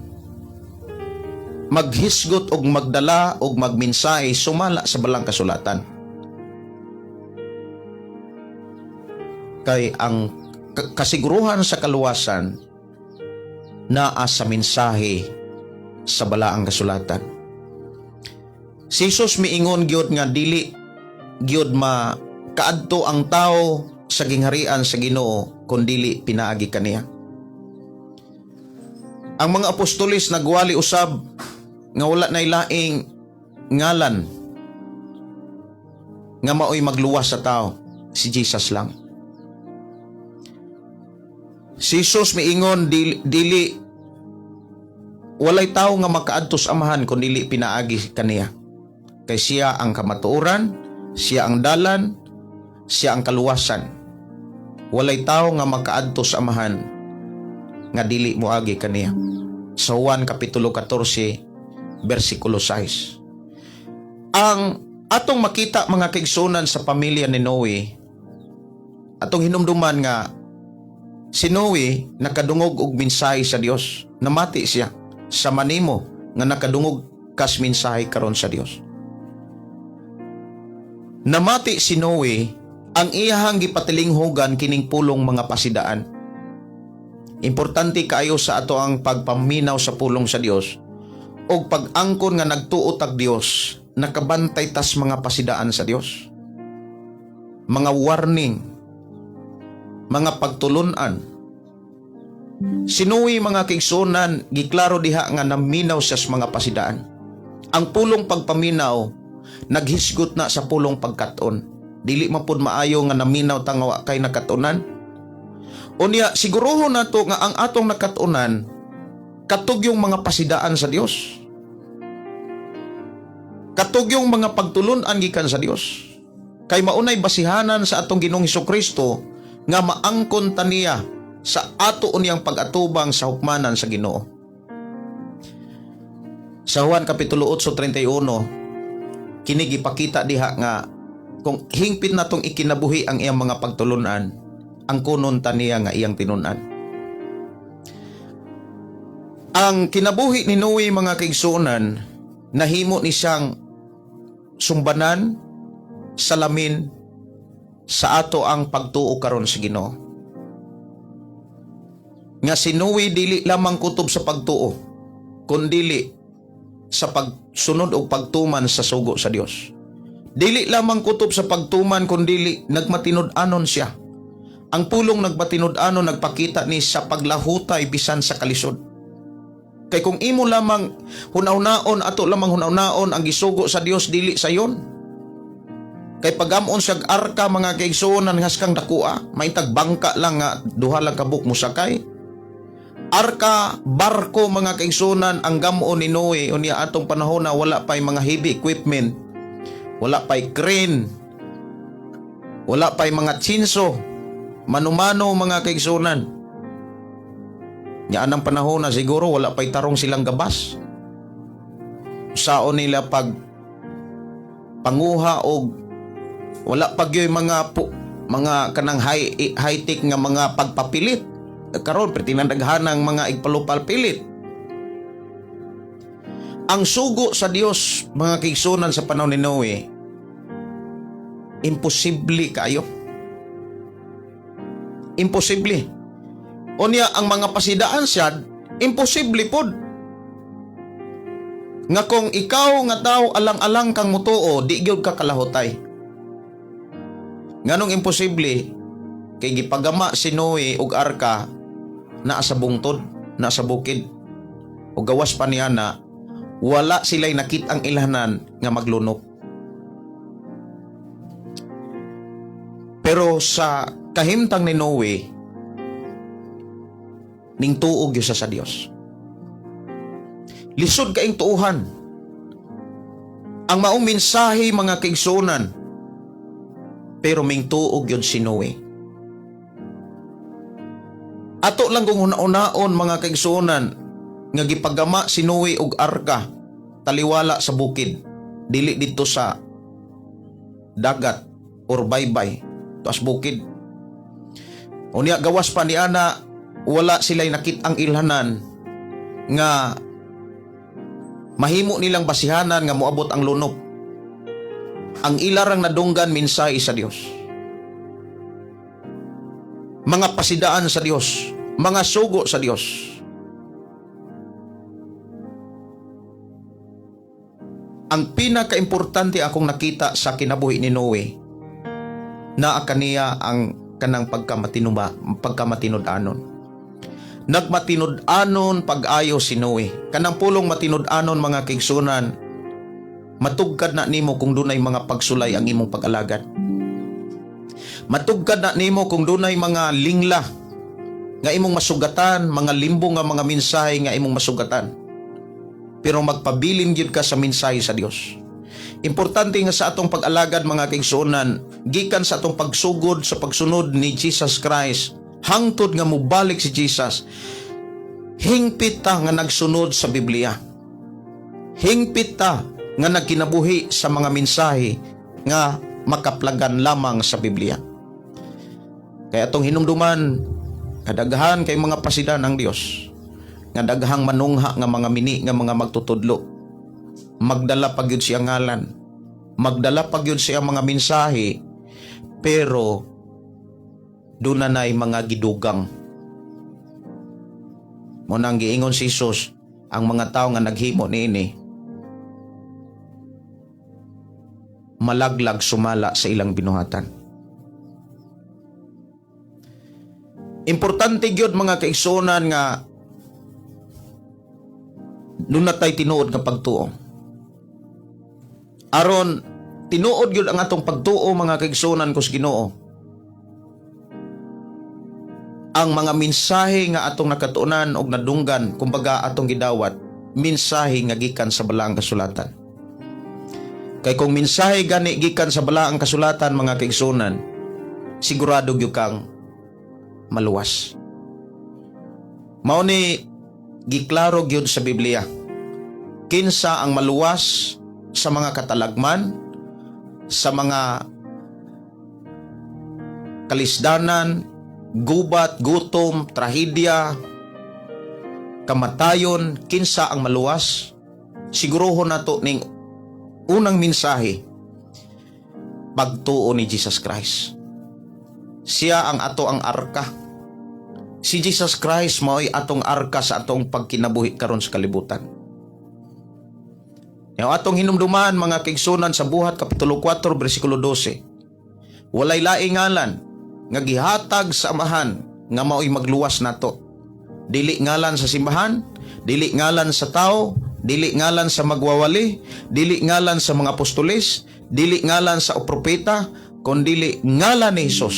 maghisgot og magdala og magmensahe sumala sa balaang kasulatan. Kay ang kasiguruhan sa kaluwasan naa sa mensahe sa balaang kasulatan. Si Jesus miingon gyud nga dili gyud ma kaadto ang tao sa gingharian sa Ginoo kun dili pinaagi kaniya. Ang mga apostoles nagwali usab nga wala nay laing ngalan nga maoy magluwas sa tao, si Jesus lang. Si Jesus miingon dili walay tao nga makaadto sa Amahan kun dili pinaagi kaniya. Kay siya ang kamatuoran, siya ang dalan, siya ang kaluwasan. Walay tao nga makaadto sa Amahan nga dili moagi kaniya. Sa Juan Kapitulo 14 versikulo 6. Ang atong makita, mga kaigsuonan, sa pamilya ni Noe, atong hinumduman nga si Noe nakadungog og mensahe sa Dios. Namati siya, sama nimo nga nakadungog kas mensahe karon sa Dios. Namati si Noe, ang iyahang gipatilinghogan kining pulong mga pasidaan. Importante kaayo sa ato ang pagpaminaw sa pulong sa Dios og pag-angkon nga nagtuo tag Dios, nakabantay tas mga pasidaan sa Dios. Mga warning, mga pagtulunan. Si Noe, mga kaigsuonan, giklaro diha nga naminaw siya sa mga pasidaan. Ang pulong pagpaminaw naghisgot na sa pulong pagkaton. Dili man pud maayo nga naminaw ta nga wa kay nakatunan. Unya siguruhon nato nga ang atong nakatunan katugyong mga pasidaan sa Dios. Katugyong mga pagtulunan gikan sa Dios. Kay maunay basihanan sa atong Ginoong Kristo nga maangkon ta niya sa ato unyang pag-atubang sa hukmanan sa Ginoo. Sa Juan Kapitulo 8:31, kini gipakita diha nga kung hingpit na tong ikinabuhi ang iyang mga pagtulunan, ang kunon ta niya nga iyang tinun-an. Ang kinabuhi ni Noe, mga kaigsuonan, nahimo ni siyang sumbanan, salamin sa ato ang pagtuo karon sa Ginoo. Nga si Noe dili lamang kutob sa pagtuo, kundili sa pagsunod o pagtuman sa sugo sa Dios. Dili lamang kutob sa pagtuman, kundili nagmatinud-anon siya. Ang pulong nagmatinud-anon, nagpakita ni sa paglahutay bisan sa kalisod. Kay kung imo lamang hunahunaon, ato lamang hunahunaon ang gisugo sa Dios, dili sayon. Kay pagam-on siya arka, mga kaigsuonan, haskang dakua, maitag bangka lang nga duha lang kabuk mosakay. Arka, barko, mga kaigsuonan, ang gam-on ni Noe. Unya atong panahon na wala pa'y mga heavy equipment, wala pa'y crane, wala pa'y mga chinso, manumano, mga kaigsuonan. Nya anang panahon na siguro wala pa'y tarong silang gabas. Saon nila pag panguha og wala pa gyud mga kanang high tech nga mga pagpapilit. Karon pertinandaghan ang mga igpalupal pilit. Ang sugo sa Dios, mga kaigsuonan, sa panahon ni Noe, imposible kaayo. Imposible. Unya ang mga pasidaan siya, imposible pod. Nga kung ikaw nga tao alang-alang kang mutuo, di gyud ka kalahutay. Nganong imposible? Kay gipagama si Noe og arka naa sa bungtod, naa sa bukid. O gawas pa niya na wala sila'y nakit-ang ilhanan nga maglunok. Pero sa kahimtang ni Noe, ning tuog yun siya sa Dios. Lisod kaing tuuhan. Ang maong mensahe, mga kaigsuonan, pero ming tuog yun si Noe. Ato lang kung hunahunaon, mga kaigsuonan, nga gipagama si Noe og arka taliwala sa bukid, dili dito sa dagat or baybay, tuas bukid. Unya gawas pa ni ana, wala sila'y nakit-ang ilhanan nga mahimo nilang basihanan nga moabot ang lunop. Ang ilarang nadunggan, mensahe sa Dios, mga pasidaan sa Dios, mga sugo sa Dios. Ang pinakaimportante akong nakita sa kinabuhi ni Noe, naa kaniya ang kanang pagkamatinud-anon. Nagmatinud-anon pag-ayo si Noe. Kanang pulong matinud-anon, mga kaigsuonan, matugkad na nimo kung dunay mga pagsulay ang imong pag-alagad. Matugkad na nimo kung dunay mga lingla nga imong masugatan, mga limbo nga mga mensahe nga imong masugatan. Pero magpabilin gyud ka sa mensahe sa Dios. Importante nga sa atong pag-alagad, mga kaigsuonan, gikan sa atong pagsugod sa pagsunod ni Jesus Christ hangtod nga mobalik si Jesus, hingpit ta nga nagsunod sa Biblia. Hingpit ta nga nagkinabuhi sa mga mensahe nga makaplagan lamang sa Biblia. Kaya atong hinumduman, kadaghan kay mga pasidan ang Dios, nga daghang manungha nga mga mini nga mga magtutudlo. Magdala pa gyud siya ngalan. Magdala pa gyud siya mga mensahe, pero doon na na'y mga gidugang. Mo nang giingon si Jesus, ang mga tao nga naghimo niini malaglag sumala sa ilang binuhatan. Importante gyud, mga kaigsuonan, nga doon na tay tinuod nga pagtuo. Aron tinuod gyud ang atong pagtuo, mga kaigsuonan ko sa Ginoo, ang mga mensahe nga atong nakatuonan og nadunggan, kumbaga atong gidawat, mensahe nga gikan sa Balaang Kasulatan. Kay kung mensahe gani gikan sa balaang kasulatan, mga kaigsunan, sigurado gyud kang maluwas. Mao ni giklaro gyud sa Biblia. Kinsa ang maluwas sa mga katalagman, sa mga kalisdanan, gubat, gutom, trahedya, kamatayon, kinsa ang maluwas? Siguruhon nato ning unang mensahe, pagtuo ni Jesus Christ. Siya ang ato ang arka. Si Jesus Christ mao'y atong arka sa atong pagkinabuhi karon sa kalibutan. Yung atong hinumduman, mga kaigsunan, sa Buhat Kapitulo 4 versikulo 12. Walay laing ngalan nga gihatag sa Amahan nga mao'y magluwas nato. Dili ngalan sa simbahan, dili ngalan sa tao, dili ngalan sa magwawali, dili ngalan sa mga apostoles, dili ngalan sa propeta, kundili ngalan ni Jesus.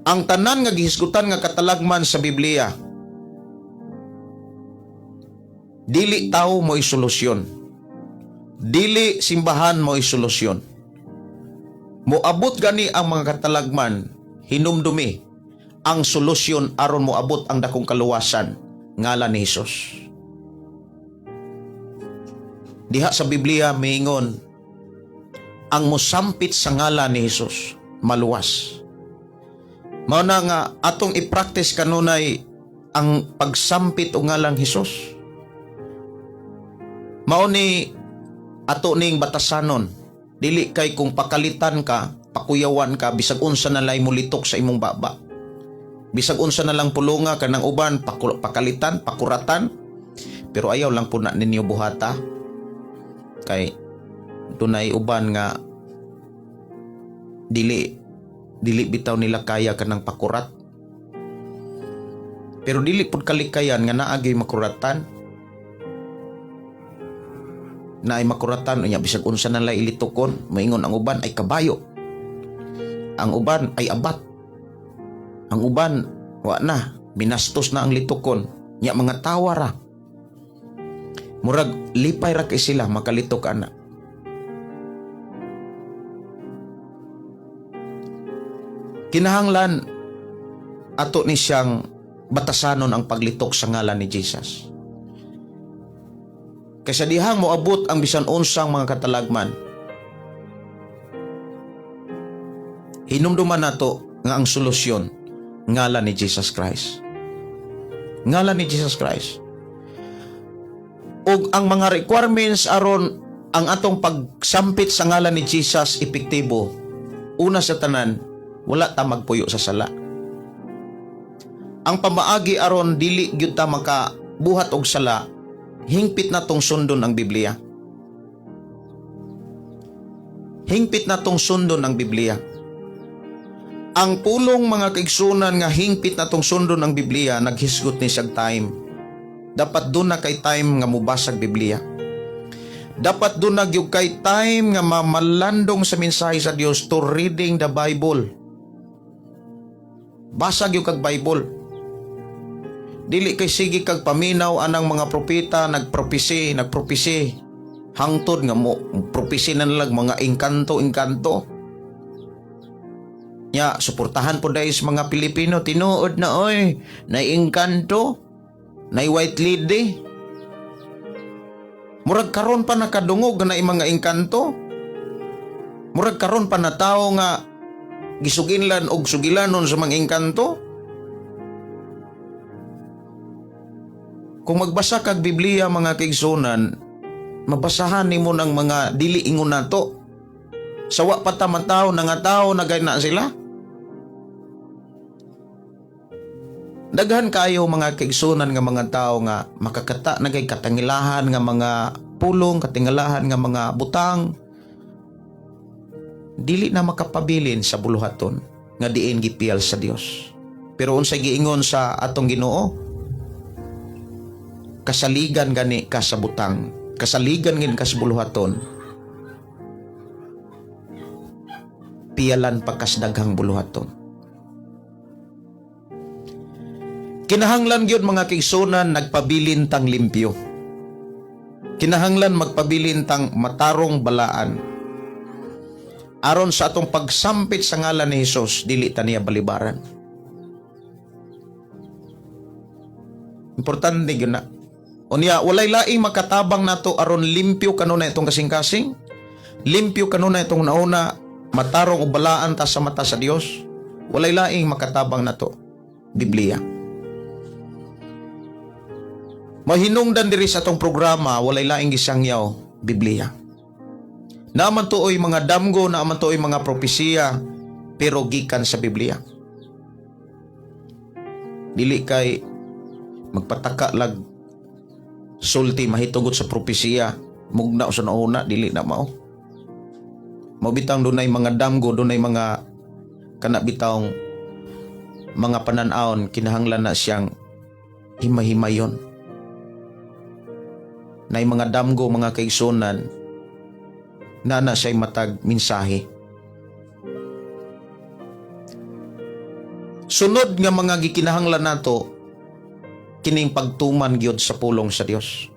Ang tanan nga gihisgutan nga katalagman sa Biblia, dili tao mo'y solusyon. Dili simbahan mo'y solusyon. Moabot gani ang mga katalagman, hinumdumi ang solusyon aron moabot ang dakong kaluwasan, ngalan ni Jesus. Diha sa Biblia miingon, ang mosampit sa ngalan ni Jesus maluwas. Mao na nga atong i-practice kanunay ang pagsampit og ngalang Jesus. Mao ni ato ning batasanon. Dili kay kung pakalitan ka, pakuyawan ka, bisag unsa na lay mulitok sa imong baba. Bisag unsa na lang pulunga kanang uban, pakalitan, pakuratan. Pero ayaw lang po na ninyo buhata. Kay dunay uban nga dili dili bitaw nila kaya kanang pakurat. Pero dili pud kalikayan nga naa gyud makuratan. Naay makuratan unya bisag unsa na lay ilitokon, moingon ang uban ay kabayo. Ang uban ay abat. Ang uban wa na, binastos na ang litokon. Nya mga tawa ra. Murag lipay ra kay sila makalitok ana. Kinahanglan ato ni siyang batasanon ang paglitok sa ngalan ni Jesus. Kaysa dihang moabot ang bisan unsang mga katalagman, hinumduman nato nga ang solusyon, ngalan ni Jesus Christ. Ngalan ni Jesus Christ. Ug ang mga requirements aron ang atong pagsampit sa ngalan ni Jesus epektibo, una sa tanan, wala ta magpuyo sa sala. Ang pamaagi aron dili gyud ta makabuhat og sala, hingpit na tong sundon ang Biblia. Hingpit na tong sundon ang Biblia. Ang pulong, mga kaigsunan, nga hingpit na tong sundon ang Biblia, naghisgot ni siyag time. Dapat duna kay time nga mubasag Biblia. Dapat duna gyud kay time nga mamalandong sa mensahe sa Dios, to reading the Bible. Basa gyud kag Bible. Dili kay sige kag paminaw anang mga propeta, nagpropesi, nagpropesi. Hangtod nga mo propesi na lang mga engkanto engkanto. Nya suportahan po dahil sa mga Pilipino, tinuod na oy, na engkanto, na white lady. Murag karon pa nakadungog na mga engkanto. Murag karon pa na tao nga gisuginlan og sugilanon sa mga engkanto. Kung magbasa kag Biblia, mga kaigsunan, mabasahan nimo ng mga dili ingon nato. Sawa pa ta man tao na nga tao na na sila. Daghan kayo, mga kaigsunan, nga mga tao nga makakata na kay katangilahan nga mga pulong, katingalahan nga mga butang. Dili na makapabilin sa buluhaton nga diin gipiyal sa Dios. Pero unsay giingon sa atong Ginoo? Kasaligan gani ka sa butang, kasaligan gani ka sa buluhaton, piyalan pa kas daghang buluhaton. Kinahanglan gyud, mga kaigsunan, nagpabilin tang limpyo. Kinahanglan magpabilin tang matarong, balaan, aron sa atong pagsampit sa ngalan ni Hesus, dili ta niya balibaran. Importante gyud na. Unya, walay laing makatabang nato aron limpyo kanunay itong kasing-kasing, limpyo kanunay itong nauna, matarong o balaan ta sa mata sa Dios. Walay laing makatabang nato. Biblia. Mahinungdan diri sa atong programa, walay laing gisangyaw, Biblia. Naaman tuoy mga damgo, naaman tuoy mga propesiya, pero gikan sa Biblia. Dili kay magpataka lag sulti mahitugot sa propesiya, mugna sa nauna, dili na mao. Mao bitang dunay mga damgo, dunay mga kana bitawng mga panan-awon, kinahanglan na siyang himay-himayon. Nay mga damgo, mga kaigsunan, na na siya'y matag mensahe. Sunod nga mga gikinahanglan nato, kining pagtuman gyud sa pulong sa Dios.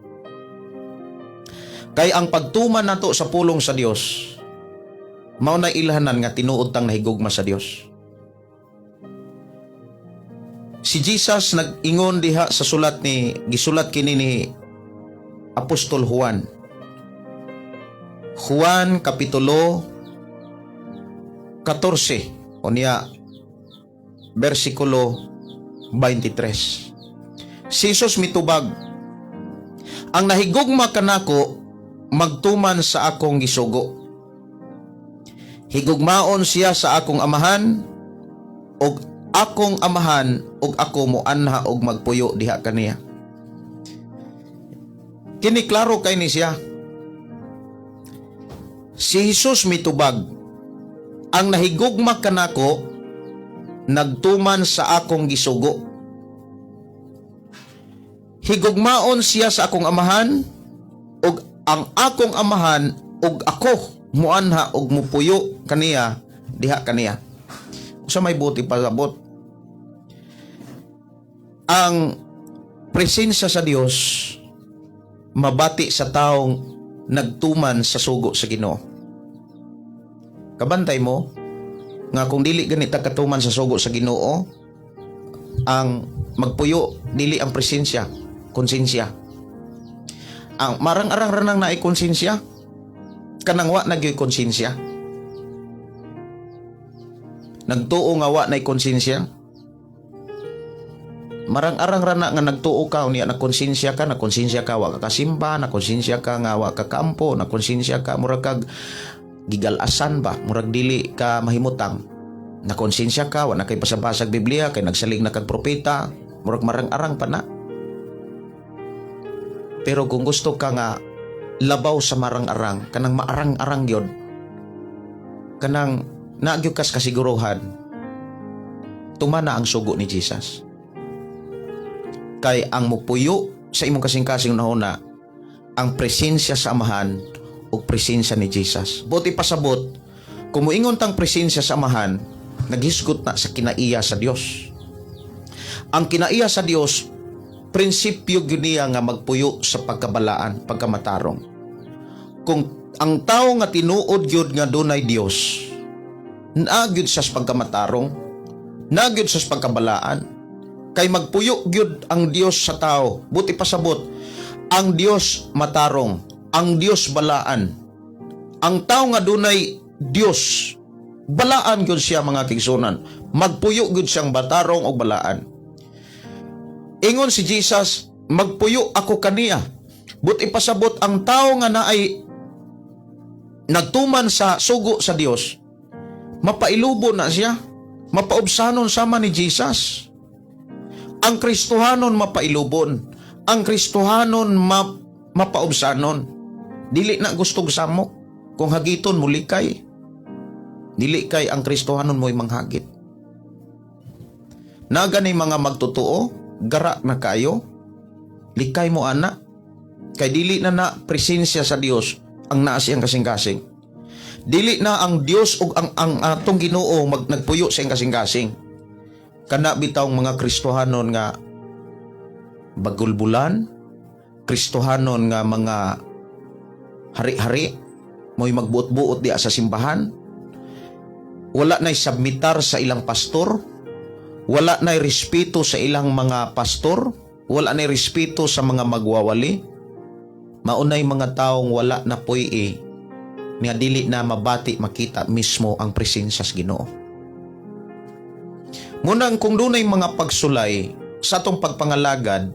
Kay ang pagtuman nato sa pulong sa Dios, mao na ilhanan nga tinuod tang nahigugma sa Dios. Si Jesus nag-ingon diha sa sulat ni, gisulat kini ni Apostol Juan. Juan Kapitulo 14, unya bersikulo 23. Si Jesus mitubag, "Ang nahigugma kanako magtuman sa akong gisugo. Higugmaon siya sa akong Amahan ug akong Amahan ug ako moanha og magpuyo diha kaniya." Kini klaro kay ni siya. Si Jesus mitubag, "Ang nahigugma kanako nagtuman sa akong gisugo. Higugmaon siya sa akong Amahan ug ang akong Amahan ug ako muanha og mupuyo kaniya diha kaniya." Usa may buti pasabot. Ang presensya sa Dios mabati sa taong nagtuman sa sugo sa Ginoo. Kabantay mo nga kung dili ganita katuman sa sugo sa Ginoo, ang magpuyo dili ang presensya, konsensya. Ang marang-arang ranang naay konsensya, kanang wa na gyoy konsensya. Nagtuo nga wa nay konsensya. Marang-arang rana nga nagtuo ka unya nakonsensya ka, nakonsensya ka wa ka kasimba, nakonsensya ka nga wa ka kampo, nakonsensya ka murag kag gigalasan ba, murag dili ka mahimutang. Nakonsensya ka wa na kay pasabasag Biblia kay nagsalig na kag propeta, murag marang-arang pa na. Pero kung gusto ka nga labaw sa marang-arang, kanang maarang-arang gyud, kanang naa gyud kas kasiguruhan, tumana ang sugo ni Jesus. Kay ang mupuyo sa imong kasing-kasing nahuna, ang presensya sa Amahan ug presensya ni Jesus. Buti pasabot, kung muingon tang presensya sa Amahan, naghisgot na sa kinaiya sa Dios. Ang kinaiya sa Dios, prinsipyo gyud niya nga magpuyo sa pagkabalaan, pagkamatarong. Kung ang tao nga tinuod gyud nga dunay Dios, naa gyud siya sa pagkamatarong, naa gyud siya sa pagkabalaan. Kay magpuyo gyud ang Dios sa tao. Buti pasabot, ang Dios matarong, ang Dios balaan. Ang tao nga dunay Dios, balaan gyud siya, mga kaigsuonan. Magpuyo gyud siyang matarong o balaan. Ingon si Jesus, "Magpuyo ako kaniya." Buti pasabot, ang tao nga naay nagtuman sa sugo sa Dios, mapailubo na siya, mapaubsanon sama ni Jesus. Ang Kristohanon mapailubon, ang Kristohanon mapaubsanon. Dili na gustog samok kung hagiton mo likay. Dili kay ang Kristohanon mo'y manghagit. Na gani mga magtotoo, gara na kayo, likay mo ana, kay dili na na presensya sa Dios ang naa siyang kasing-kasing. Dili na ang Dios ug ang atong Ginoo nagpuyo sa iyang kasing-kasing. Kana bitawng mga Kristohanon nga bagulbulan, Kristohanon nga mga hari-hari, mo'y magbuot-buot diha sa simbahan, wala na'y submitar sa ilang pastor, wala na'y respeto sa ilang mga pastor, wala na'y respeto sa mga magwawali, maunay mga taong wala na puy nga dili na mabati makita mismo ang presensya sa Ginoo. Munang kung dunay mga pagsulay sa atong pagpangalagad,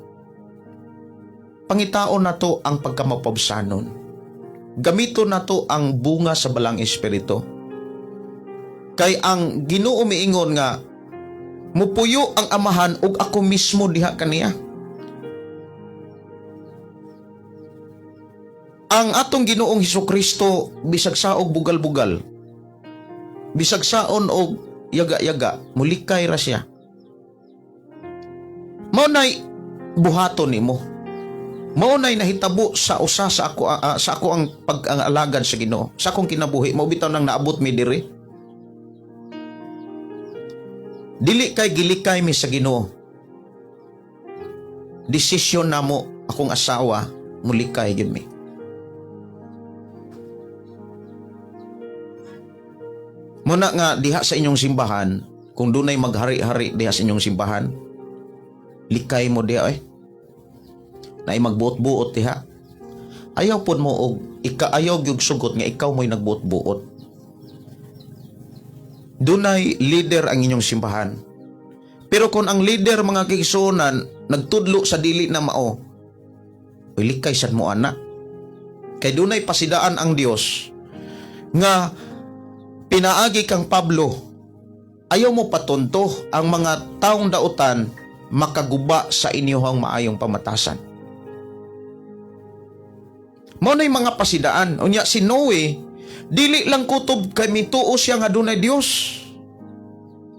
pangitaon nato ang pagkamapabsanon. Gamiton nato ang bunga sa Balaang Espiritu. Kay ang Ginoo miingon nga mupuyo ang Amahan ug ako mismo diha kaniya. Ang atong Ginoong Hesukristo bisag saog bugal-bugal, bisag saon og yaga-yaga, mulikay ra siya. Mao nay buhaton nimo. Mao nay nahitabo sa usa sa ako ang pag-alagad sa Ginoo, sa akong kinabuhi, mao bitaw nang naabot mi diri. Dili kay gilikay mi sa Ginoo. Desisyon namo akong asawa, mulikay gyud mi. Muna nga diha sa inyong simbahan, kung dunay maghari-hari diha sa inyong simbahan, likay mo diha eh. Naay magbuot-buot diha. Ayaw pod mo og ikaayaw gyud sugot nga ikaw mo'y nagbuot-buot. Dunay leader ang inyong simbahan. Pero kung ang leader, mga kaigsuonan, nagtudlo sa dili na mao, uy, likay sad mo ana. Kay dunay pasidaan ang Dios nga pinaagi kang Pablo. Ayaw mo patunto ang mga taong dautan makaguba sa inyong maayong pamatasan. Mao na'y mga pasidaan. Unya si Noe, dili lang kutob kay mituo siya nga dunay Dios.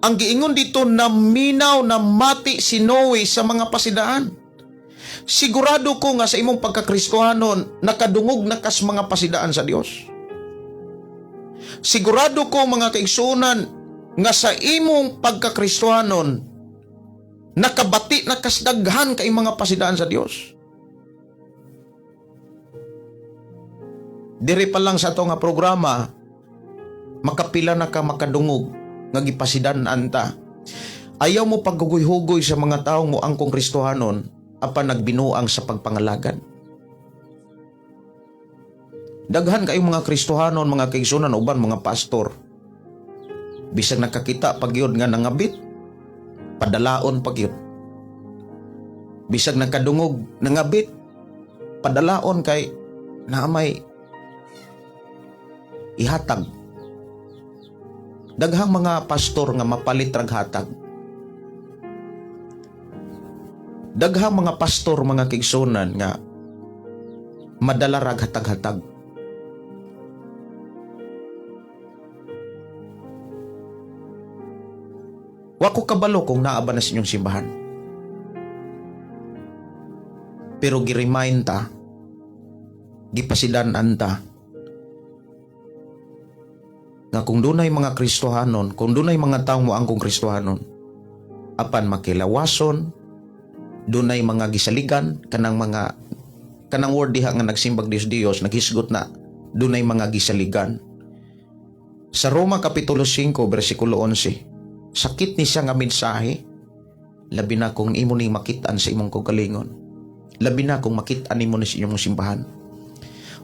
Ang giingon dito, naminaw, namati si Noe sa mga pasidaan. Sigurado ko nga sa imong pagkakristohanon, nakadungog na kas mga pasidaan sa Dios. Sigurado ko, mga kaigsuonan, nga sa imong pagkakristohanon, nakabati na kas daghan kay mga pasidaan sa Dios. Diri pa lang sa ato nga programa, makapila na ka makadungog nga gipasidan anta. Ayaw mo paghugoy-hugoy sa mga taong mo angkong Kristohanon apan nagbinuang sa pagpangalagad. Daghan kayong mga Kristohanon, mga kaigsuonan, uban mga pastor. Bisag nakakita pagyud nga nangabit, padalaon pagyud. Bisag nakadungog nangabit, padalaon kay naamay ihatag. Daghang mga pastor nga mapalit rag hatag. Daghang mga pastor, mga kaigsuonan, nga madala rag hatag-hatag. Wa ko kabalo kung naa ba na sa inyong simbahan. Pero gi-remind ta, gipasidan-an ta, nga kung dunay mga Kristohanon, kung dunay mga taong moangkong Kristohanon, apan makilawason, dunay mga gisaligan, kanang mga, kanang word diha nga nagsimbag Dios Dios, naghisgot na, dunay mga gisaligan. Sa Roma Kapitulo 5, versikulo 11, sakit ni siya nga mensahe, labi na kung imo ning makit-an sa imong kaugalingon. Labi na kung makit-an nimo ni sa inyong simbahan.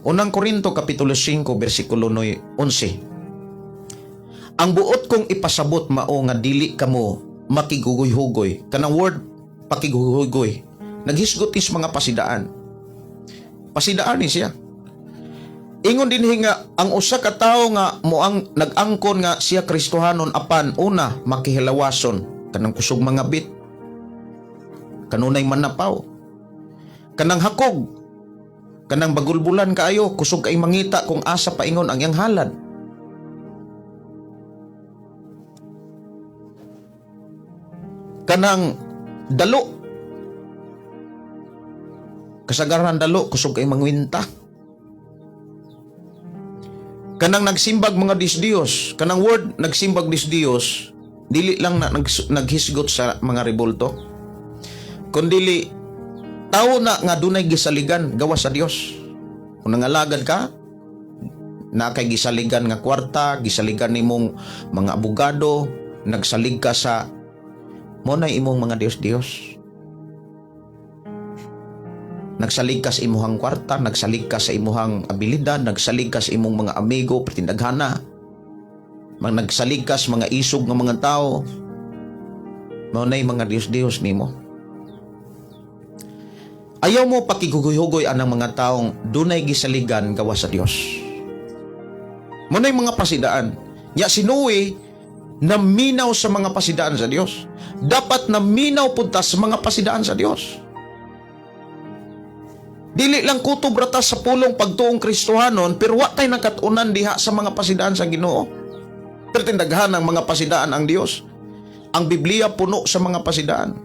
Unang Korinto Kapitulo 5, versikulo 11. Ang buot kong ipasabot mao nga dili kamo makigugoy-hugoy. Kanang word pakigugoy, naghisgot is mga pasidaan. Pasidaan ni siya. Ingon din nga ang usa ka tawo nga moang nag-angkon nga siya Kristohanon apan una makihilawason, kanang kusog mga bit, kanunay manapaw, kanang hakog, kanang bagulbulan kaayo, kusog kay mangita kung asa paingon ang iyang halad. Kanang dalo, kasagaran dalo, kusog kay mangwinta. Kanang nagsimbag mga disdiyos, kanang word nagsimbag disdiyos, dili lang na naghisgot sa mga rebulto, kundili tao na nga dunay gisaligan gawas sa Dios. Kung nangalagad ka, Na kay gisaligan nga kwarta, gisaligan nimong mga abogado, nagsalig ka sa mo na imong mga Diyos-Diyos. Nagsalig ka sa imuhang kwarta, nagsalig ka sa imuhang abilidad, nagsalig ka sa imong mga amigo, pertindaghana. Mang nagsalig ka sa mga isog nga mga tao. Mao na'y mga Diyos-Diyos nimo. Ayaw mo pakighugoy-hugoy anang mga taong dunay gisaligan gawas sa Dios. Mao na'y mga pasidaan. Nya si Noe naminaw sa mga pasidaan sa Dios. Dapat naminaw pud ta sa mga pasidaan sa Dios. Dili lang kutob ra ta sa pulong pagtuong Kristohanon, pero wa tay nakat-unan diha sa mga pasidaan sa Ginoo. Pero tindaghan ang mga pasidaan ang Dios. Ang Biblia puno sa mga pasidaan.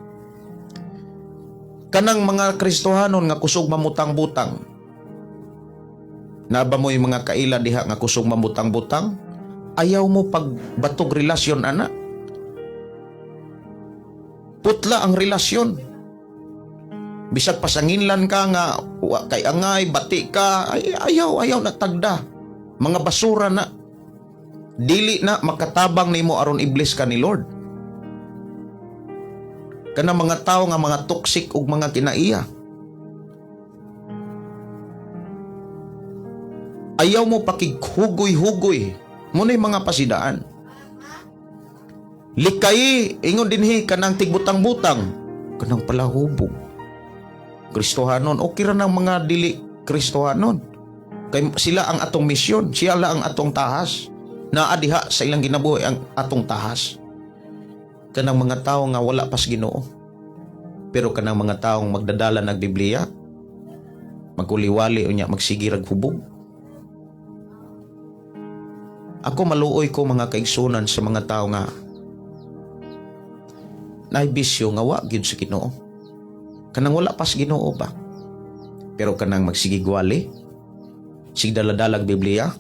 Kanang mga Kristohanon nga kusog mamutang-butang. Naa ba mo'y mga kaila diha nga kusog mamutang-butang? Ayaw mo pagbatog relasyon ana. Putla ang relasyon. Bisag pasanginlan ka nga wa kay angay, bati ka, ay, ayaw, ayaw na tagda. Mga basura na. Dili na makatabang nimo aron i-bless ka ni Lord. Kana mga tao nga mga toxic ug mga kinaiya. Ayaw mo pakighugoy-hugoy. Muna'y mga pasidaan. Likay, ingon dinhi kanang tigbutang-butang, kanang palahubog. Kristohanon, okay ra ng mga dili Kristohanon. Kay sila ang atong misyon, sila ang atong tahas. Naa diha sa ilang ginabuhi ang atong tahas. Kanang mga tao nga wala pas Ginoo. Pero kanang mga taong magdadala ng Biblia, magkuliwali unya magsige rag hubog. Ako maluoy ko, mga kaigsunan, sa mga tao nga naay bisyo nga wa gyud sa Ginoo. Kanang wala pas Ginoo ba? Pero kanang magsigigwali, sigdaladalag Biblia,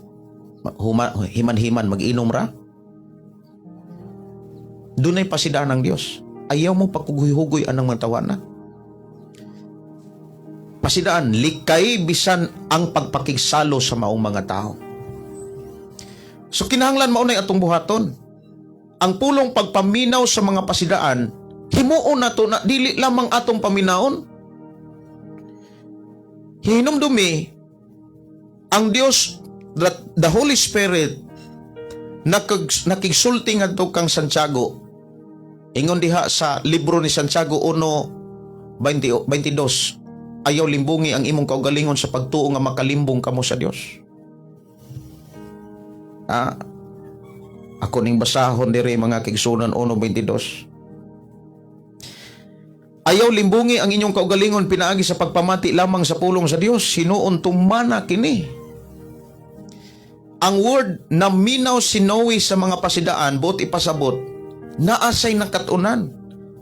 himan-himan mag-inom ra. Dunay pasidaan ng Dios. Ayaw mo pagkuhugoy anang mga tawana. Pasidaan, likay bisan ang pagpakigsalo sa maong mga tao. So kinahanglan mao nay atong buhaton. Ang pulong pagpaminaw sa mga pasidaan, himuon nato na dili lamang atong paminaon. Hinumdumi, ang Dios, the Holy Spirit, nakigsulti ngadto kang Santiago. Ingon diha sa libro ni Santiago 1:22, "Ayaw limbungi ang imong kaugalingon sa pagtuo nga makalimbong kamo sa Dios." Ako ning basahon diri, mga kaigsunan, 1:22. "Ayaw limbungi ang inyong kaugalingon pinaagi sa pagpamati lamang sa pulong sa Dios, hinuon tumana kini." Ang word na minaw si Noe sa mga pasidaan, buot ipasabot, naasay nakatunan.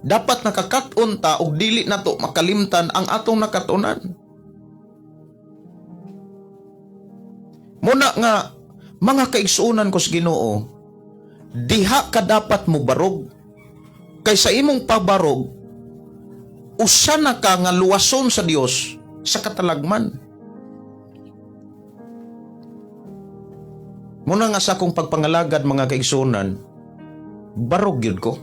Dapat nakakat-on ta og dili nato makalimtan ang atong nakatunan. Muna nga mga kaigsuonan ko sa Ginoo, diha ka dapat mo barog. Kay sa imong pabarog, usa na ka nga luwason sa Dios sa katalagman. Muna nga sa akong pagpangalagad, mga kaigsuonan, barog gyud ko.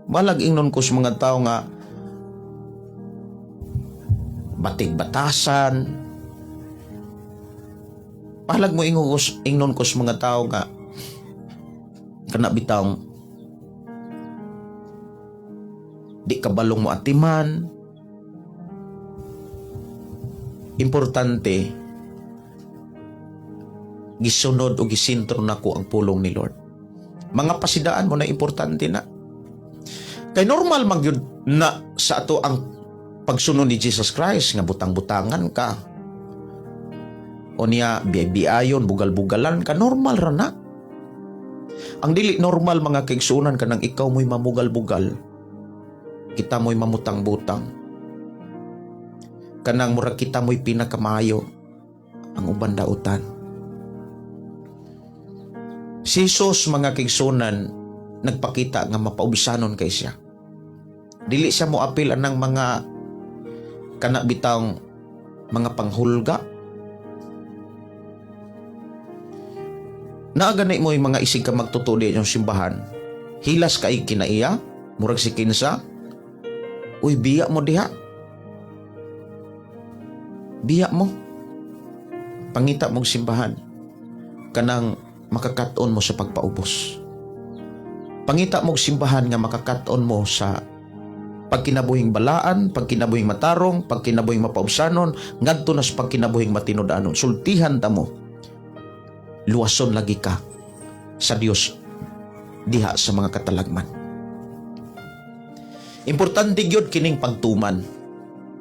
Balag ingnon ko sa mga tao nga batig batasan. Balag mo ingnon ko sa mga tao nga kana bitawng di kabalong mo atiman. Importante gisunod o gisintro nako ang pulong ni Lord. Mga pasidaan mo na importante na. Kay normal man gyud na sa ato ang pagsunod ni Jesus Christ nga butang-butangan ka. O niya biay-biayon, bugal-bugalan ka, normal ra na. Ang dili normal, mga kaigsunan, kanang ikaw mo'y mamugal-bugal, kita mo'y mamutang-butang. Kanang murag kita mo'y pinakamayo, ang uban dautan. Si Jesus, mga kaigsunan, nagpakita nga mapaubsanon kay siya. Dili siya mo apil anang mga kana bitang mga panghulga. Naa gani mo yung mga isig ka magtutuo di yung simbahan. Hilas kay kinaiya, murag si kinsa. Uy, biya mo diha. Biya mo. Pangita mong simbahan. Kanang makakaton mo sa pagpaubos. Pangita mong simbahan nga makakaton mo sa pagkinabuhing balaan, pagkinabuhing matarong, pagkinabuhing mapaubsanon, ngadto na sa pagkinabuhing matinud-anon. Sultihan ta mo. Luwason lagi ka sa Dios diha sa mga katalagman. Importante gyud kining pagtuman.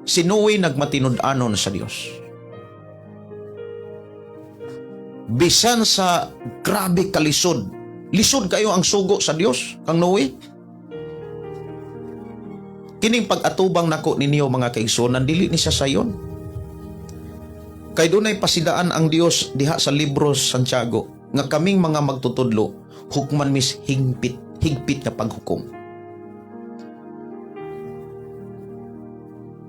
Si Noe nagmatinud-anon sa Dios. Bisan sa grabe kalisod, lisod kayo ang sugo sa Dios kang Noe. Kining pag-atubang nako ninyo, mga kaigsuonan, dili ni siya sayon. Kay dunay pasidaan ang Dios diha sa libro sa Santiago nga kaming mga magtutudlo hukman mis hingpit higpit nga paghukom.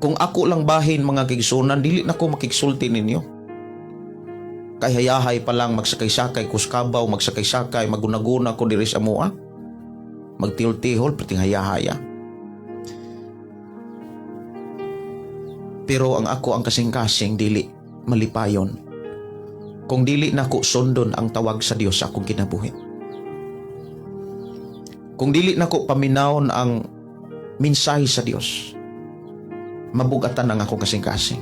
Kung ako lang bahin, mga kaigsuonan, dili nako makigsulti ninyo. Kay hayahay pa lang magsakay-sakay kuskabaw, magsakay-sakay, magunaguna ko diri sa mua. Magtihol-tihol, perting hayahaya. Pero ang ako ang kasing-kasing dili malipayon kung dili nako sundon ang tawag sa Dios sa akong kinabuhi. Kung dili nako paminawon ang mensahe sa Dios, mabugatan ang akong kasing-kasing.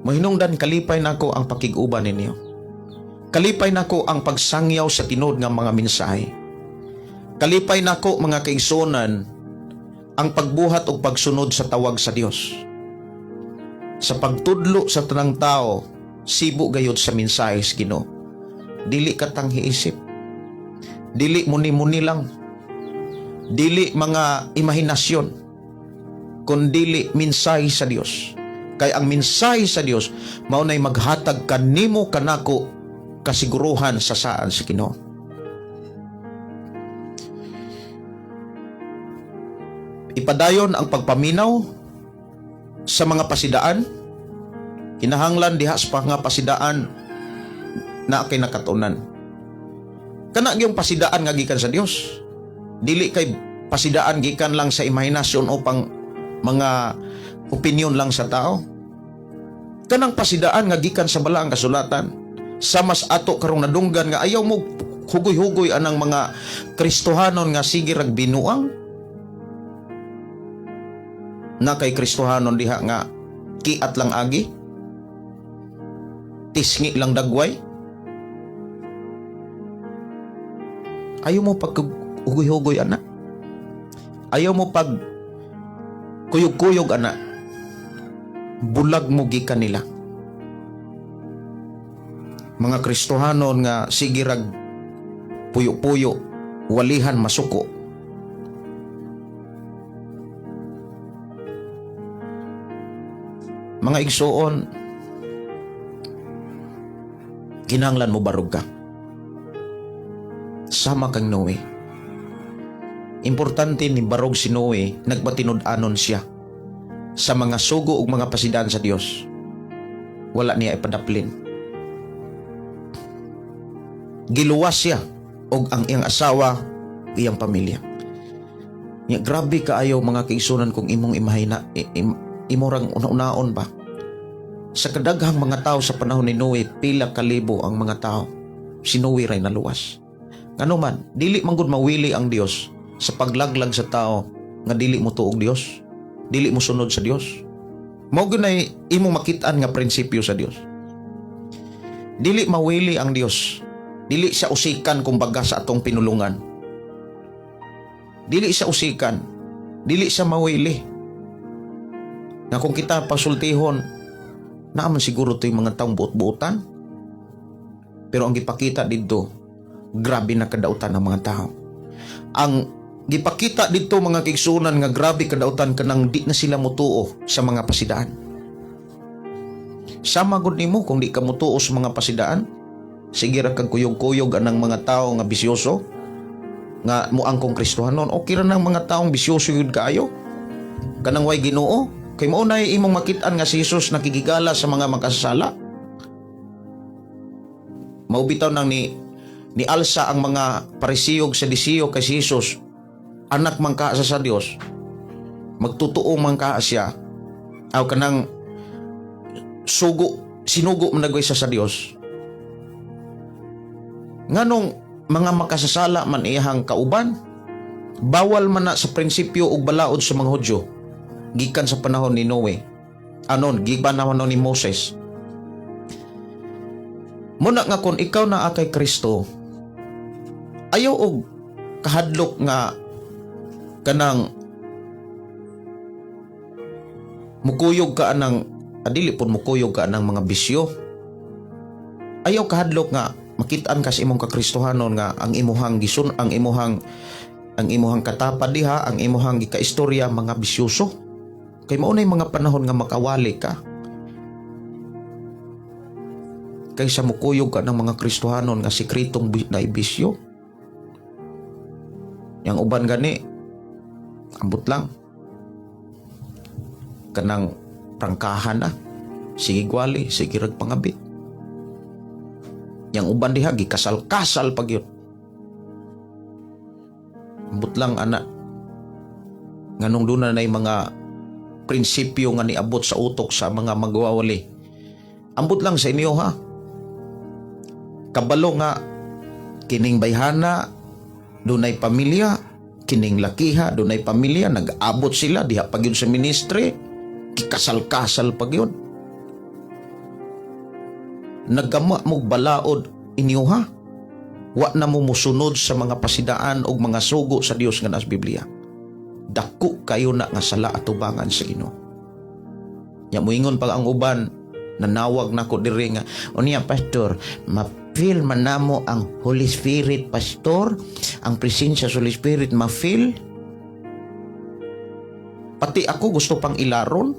Mahinungdan, kalipay nako ang pakig-uban ninyo. Kalipay nako ang pagsangyaw sa tinuod nga mga mensahe. Kalipay nako, mga kaigsuonan, ang pagbuhat o pagsunod sa tawag sa Dios. Sa pagtudlo sa tanang tao, sibo gayud sa mensahe sa Ginoo. Dili katanghi isip. Dili muni-muni lang. Dili mga imahinasyon. Kundili mensahe sa Dios. Kay ang mensahe sa Dios mao nay maghatag kanimo kanako kasiguruhan sa saan sa Ginoo. Ipadayon ang pagpaminaw sa mga pasidaan. Kinahanglan diha sa mga pasidaan na kay nakatunan. Kana gyung pasidaan nga gikan sa Dios. Dili kay pasidaan gikan lang sa imahinasyon o pang mga opinion lang sa tao. Kanang pasidaan nga gikan sa balaang kasulatan. Sa mas ato karong nadunggan nga ayaw mo hugoy-hugoy anang mga Kristohanon nga sige rag binuang na kay Kristohanon diha nga kiat lang agi, tisngi lang dagway. Ayaw mo pag hugoy-hugoy ana, ayaw mo pag kuyog-kuyog ana, bulag mo gikan nila. Mga Kristohanon nga sige rag puyo-puyo, walihan masuko. Mga igsuon, kinahanglan mo barog ka. Sama kang Noe. Importante ni barog si Noe, nagmatinud-anon siya sa mga sugo ug mga pasidaan sa Dios. Wala niya ipadaplin. Giluwas siya og ang iyang asawa, iyang pamilya. Nya grabe kaayo, mga kaigsuonan, kung imong imahina imorang una-unaon ba. Sa kadaghang mga tao sa panahon ni Noe, pila kalibo ang mga tao. Si Noe ray naluwas. Ngano man, dili man gud mawili ang Dios sa paglaglag sa tao nga dili mo tuog Dios, dili mo sunod sa Dios. Mao gyud nay imong makit-an nga prinsipyo sa Dios. Dili mawili ang Dios. Dili siya usikan kumbaga sa atong pinulungan. Dili siya usikan. Dili siya mawili. Nga kung kita pasultihon, naaman siguro to yung mga taong buot-buotan. Pero ang gipakita dito, grabe na kadautan ng mga tao. Ang gipakita dito, mga kaigsuonan, nga grabe kadautan kanang di na sila mutuo sa mga pasidaan. Sama gud nimo kung di ka mutuo sa mga pasidaan, sige ra kag kuyog-kuyog anang mga tao nga bisyoso nga muangkong Kristohanon. Okay ra nang mga taong bisyoso yun kaayo. Kanang way Ginoo, kay mao na imong makit-an nga si Jesus nakigigala sa mga makasasala. Mao bitaw nang ni alsa ang mga Pariseo ug Sadiseo kay si Jesus, anak man ka sa Dios, magtutuo man ka siya, aw kanang sugo, sinugo man nagway sa Dios. Nganong mga makasasala man iyahang kauban? Bawal man na sa prinsipyo ug balaod sa mga Hudyo gikan sa panahon ni Noe. Anon, gikan naman ni Moses. Muna nga kung ikaw na kay Kristo, ayaw og kahadlok nga kanang mukuyog ka anang adili pud mukuyog ka anang mga bisyo. Ayaw kahadlok nga makitaan ka sa imong kakristohanon nga ang imuhang gisun, ang imuhang katapad diha, ang imuhang gikaistorya, mga bisyoso. Kay mao nay mga panahon nga makawali ka. Kaysa mukuyog ka ng mga Kristohanon nga sikretong na bisyo. Yang uban gani, ambot lang. Kanang prangkahan na. Sige gwali, sige rag pangabit. Yang uban diha, gikasal-kasal pag yun. Ambot lang, ana. Nganong doon na mga prinsipyo nga niabot sa utok sa mga magwawali. Ambot lang sa inyo, ha. Kabalo nga kining bayhana dunay pamilya, kining lakiha dunay pamilya, nag-abot sila diha pa gyud sa ministry, kikasal-kasal pa gyud. Naggama mog balaod inyo, ha. Wa na mo musunod sa mga pasidaan og mga sugo sa Dios nga nas Biblia. Dako kayo na nga sala atubangan sa Ginoo. Nya moingon pa ang uban, nanawag nako diri nga, "Unya pastor, ma-feel man namo ang Holy Spirit, pastor, ang presensya sa Holy Spirit ma-feel." Pati ako gusto pang ilaron.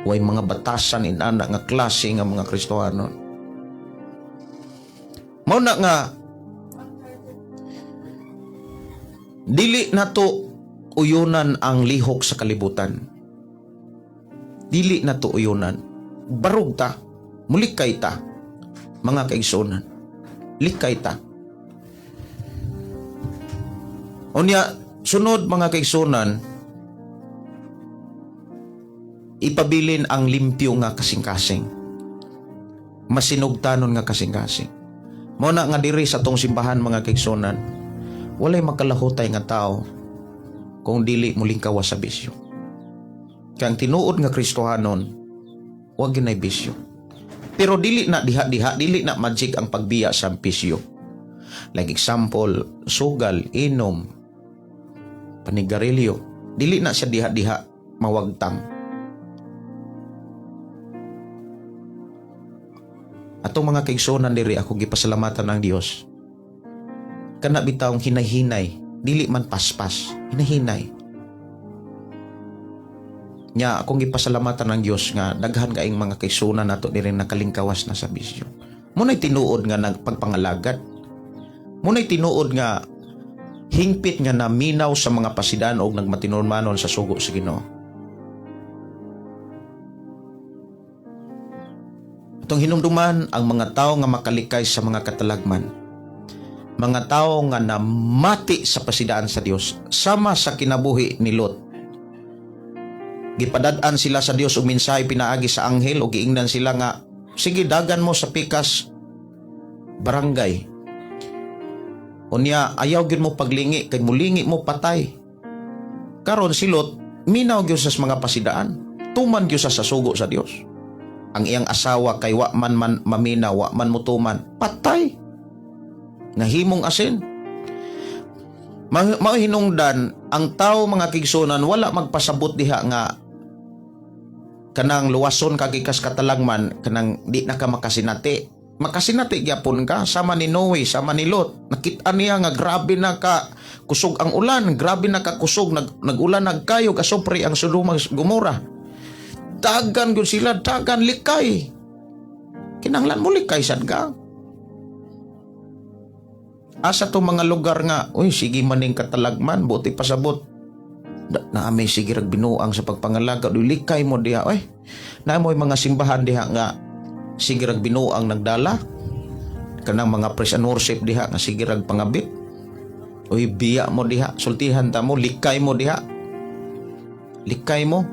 Way mga batasan inana nga klase nga mga Kristohanon. Mao na nga dili nato uyunan ang lihok sa kalibutan. Dili nato uyunan. Barog ta, mulikay ta, mga kaigsuonan. Likay ta. Unya, sunod, mga kaigsuonan, ipabilin ang limpyo nga kasing-kasing. Masinugtanon nga kasing-kasing. Mao na nga diri sa tong simbahan, mga kaigsuonan, walay makalahutay nga tao kung dili mulingkawas sa bisyo. Kay ang tinuod nga Kristohanon, wag ginay bisyo. Pero dili na diha-diha, dili na magic ang pagbiya sa bisyo. Like example, sugal, inom, panigarilyo. Dili na siya diha-diha mawagtang. Atong mga kaigsuonan diri, ako gipasalamatan ang Dios. Kana bitawng hinay-hinay, dili man paspas, hinay-hinay. Nya akong gipasalamatan ang Dios nga daghan kaing mga kaigsuonan nato diri nakalingkawas na sa bisyo. Muna'y tinuod nga nagpagpangalagad. Muna'y tinuod nga hingpit nga naminaw sa mga pasidan og nagmatinulmanon sa sugo sa Ginoo. Atong hinumduman ang mga tao nga makalikay sa mga katalagman. Mga tao nga namati sa pasidaan sa Dios sama sa kinabuhi ni Lot. Gipadad-an sila sa Dios og mensahe pinaagi sa anghel ug giingnan sila nga sige, dagan mo sa pikas barangay. Unya ayaw gyud mo paglingi kay mulingi mo, patay. Karon si Lot minaw gyud sa mga pasidaan. Tuman gyud sa sugo sa Dios. Ang iyang asawa kay wa man man maminaw, wa man mutuman, patay. Nahimong asin. Mao hinungdan ang tao, mga kaigsuonan, wala magpasabot diha nga kanang luwason ka gikas katalagman, kanang di na ka makasinati. Makasinati gyapon ka, sama ni Noe, sama ni Lot. Nakita niya nga grabe na ka kusog ang ulan, grabe na ka kusog, nag-ulan nagkayo kasopre ang Sodoma Gomora. Dagan gyud sila, dagan, likay. Kinahanglan mo likay sad ka. Asa to mga lugar nga, uy, sige maning katalagman, buti pasabot. Na may sige rag binuang sa pagpangalaga, uy, likay mo diha, uy. Na mo'y mga simbahan diha nga sige rag binuang nagdala. Kanang mga praise and worship diha nga sige rag pangabit. Uy, biya mo diha, sultihan ta mo, likay mo diha. Likay mo.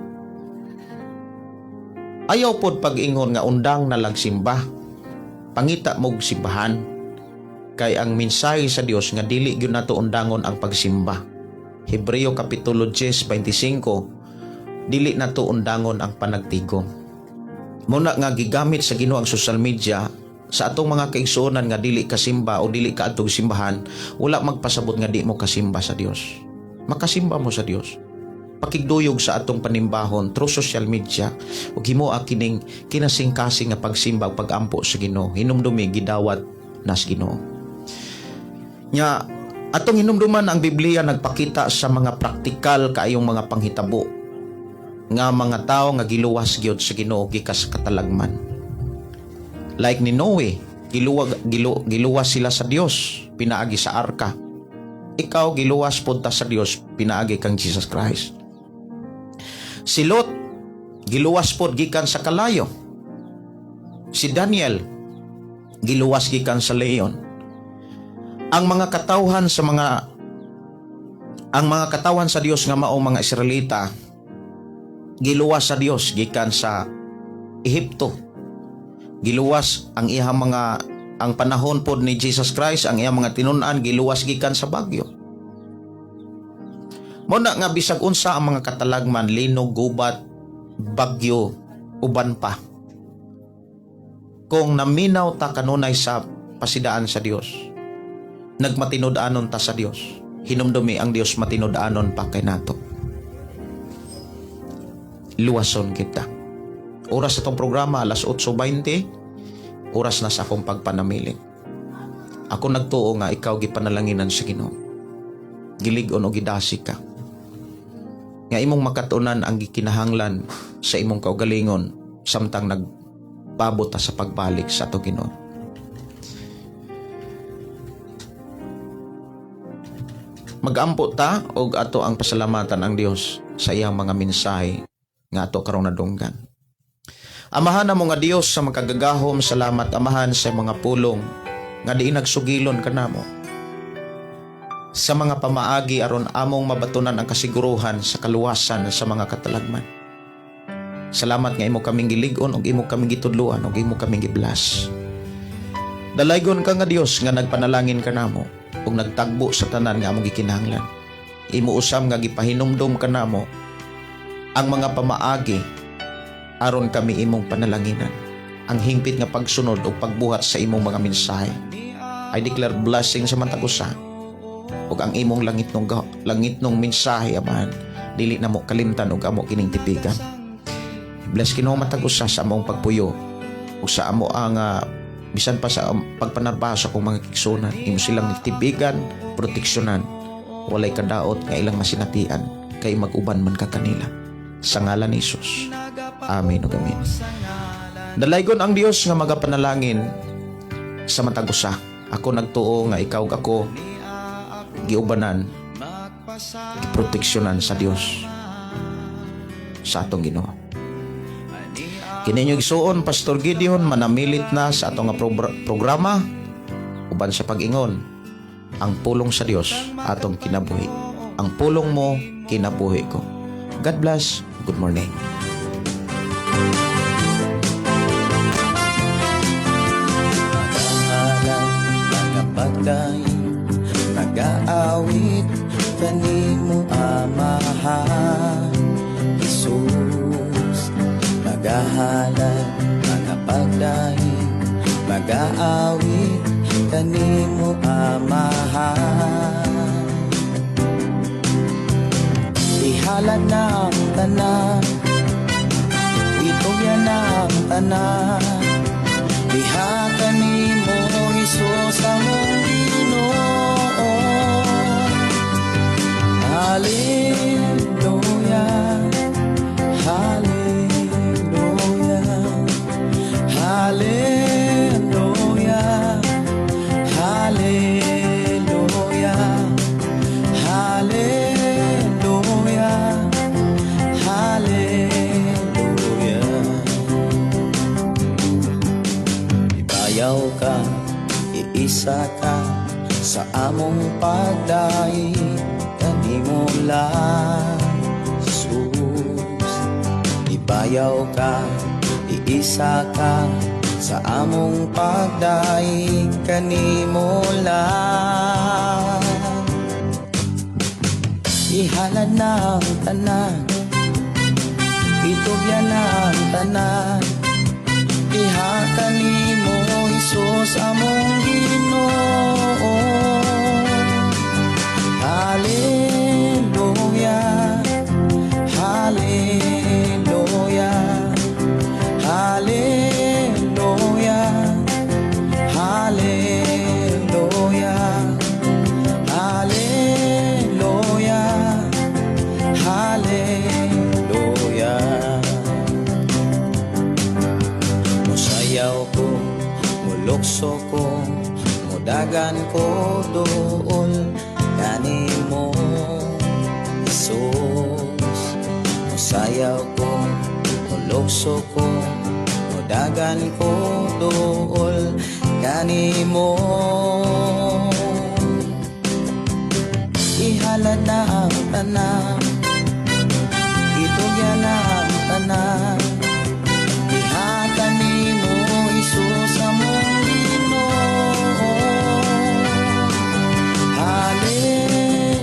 Ayaw pod pag-ingon nga undang na lang simba. Pangita mo'g simbahan. Kay ang mensahe sa Dios nga dili gyud nato undangon ang pagsimba. Hebreo Kapitulo 10:25, dili nato undangon ang panagtigom. Muna nga gigamit sa Ginoo ang social media sa atong mga kaigsuonan nga dili kasimba o dili kaadtog simbahan, wala magpasabot nga di mo kasimba sa Dios. Makasimba mo sa Dios. Pakigduyog sa atong panimbahon through social media ug himoa kining kinasingkasing nga pagsimba ug pagampo sa Ginoo. Hinumdumi, gidawat nas Ginoo. Nya atong hinumduman, ang Biblia nagpakita sa mga praktikal kaayong mga panghitabo nga mga tao nga giluwas gyud sa Ginoo gikas sa katalagman. Like ni Noe, giluwas sila sa Dios pinaagi sa arka. Ikaw, giluwas punta sa Dios pinaagi kang Jesus Christ. Si Lot, giluwas pod gikan sa kalayo. Si Daniel, giluwas gikan sa leon. Ang mga katawhan sa Dios nga mao mga Israelita, giluwas sa Dios gikan sa Ehipto. Giluwas ang iyang mga, ang panahon pod ni Jesus Christ, ang iyang mga tinun-an giluwas gikan sa bagyo. Mo na nga bisag unsa ang mga katalagman, linog, gubat, bagyo, uban pa. Kung naminaw ta kanunay sa pasidaan sa Dios, nagmatinud-anon ta sa Dios, hinumdumi, ang Dios matinud-anon pa kay nato. Luwason kita. Oras sa itong programa, alas 8:20, oras na sa akong pagpanamilit. Ako nagtuo nga ikaw gipanalanginan sa Ginoo. Gilig-on o gidasi ka. Nga imong makatunan ang gikinahanglan sa imong kaugalingon samtang nagpabot ta sa pagbalik sa ato Ginoo. Magampo ta og ato ang pasalamatan ang Dios sa iyang mga mensahe nga ato karong nadunggan. Amahan namo nga Dios sa makagagahom, salamat, Amahan, sa mga pulong nga diin nagsugilon kanamo sa mga pamaagi aron among mabatunan ang kasiguruhan sa kaluwasan sa mga katalagman. Salamat nga imo kaming gilig-on ug imo kaming gitudloan ug imo kaming gi-bless. Dalaygon ka nga Dios nga nagpanalangin kanamo ug nagtagbo sa tanan nga among gikinahanglan. Imo usam nga gipahinumdom kanamo ang mga pamaagi aron kami imong panalanginan. Ang hingpit nga pagsunod ug pagbuhat sa imong mga mensahe. I declare blessing sa matag usa ug ang imong langitnong mensahe, Amahan, dili na mo kalimtan ug amo kining tipigan. Bless Ginoo matag usa sa among pagpuyo ug sa amo ang bisan pa sa pagpanarbaho sa akong mga kaigsuonan. Imo silang tipigan, proteksyonan, walay kadaot nga ilang masinatian kay mag-uban man ka kanila. Sa ngalan ni Jesus. Amen ug amen. Dalaygon ang Dios nga magapanalangin sa matag usa. Ako nagtuo nga ikaw ug ako giubanan, giproteksyonan sa Dios, sa atong Ginoo. Kini inyong igsuon, Pastor Gideon, manamilit na sa atong nga programa uban sa pag-ingon, ang pulong sa Dios atong kinabuhi. Ang pulong mo, kinabuhi ko. God bless. Good morning. Pangalan, mga pagdayon, nag-aawit kanimo, Amahan Jesus. Magahalad, mga pagdayon, mag-aawit kanimo, Amahan. Ihalad na ang tanan, itugyan na ang tanan, diha kanimo, Hesus among Ginoo. Hallelujah, Hallelujah, Hallelujah, Hallelujah, Hallelujah, Hallelujah. Ibayaw ka. Iisa ka sa among pagdaig kanimo lang, Jesus. Ibayaw ka, iisa ka sa among pagdaig kanimo lang. Ihalad na ang tanan, itugyan na ang tanan. Diha kanimo, Hesus, among Ginoo. Hallelujah. Hallelujah. Hallelujah. Hallelujah. Hallelujah. Hallelujah. Musayaw ko, mulukso ko, mudagan ko duol kanimo, Jesus. Musayaw ko, mulukso ko, mudagan ko duol kanimo. Ihalad na ang tanan, itugyan na ang tanan. Diha kanimo, Hesus, among Ginoo. Hallelujah.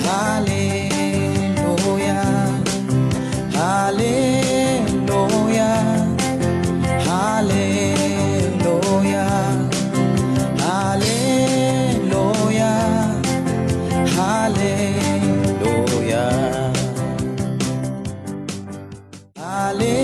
Hallelujah. Hallelujah. Hallelujah. Hallelujah. Hallelujah. Hallelujah.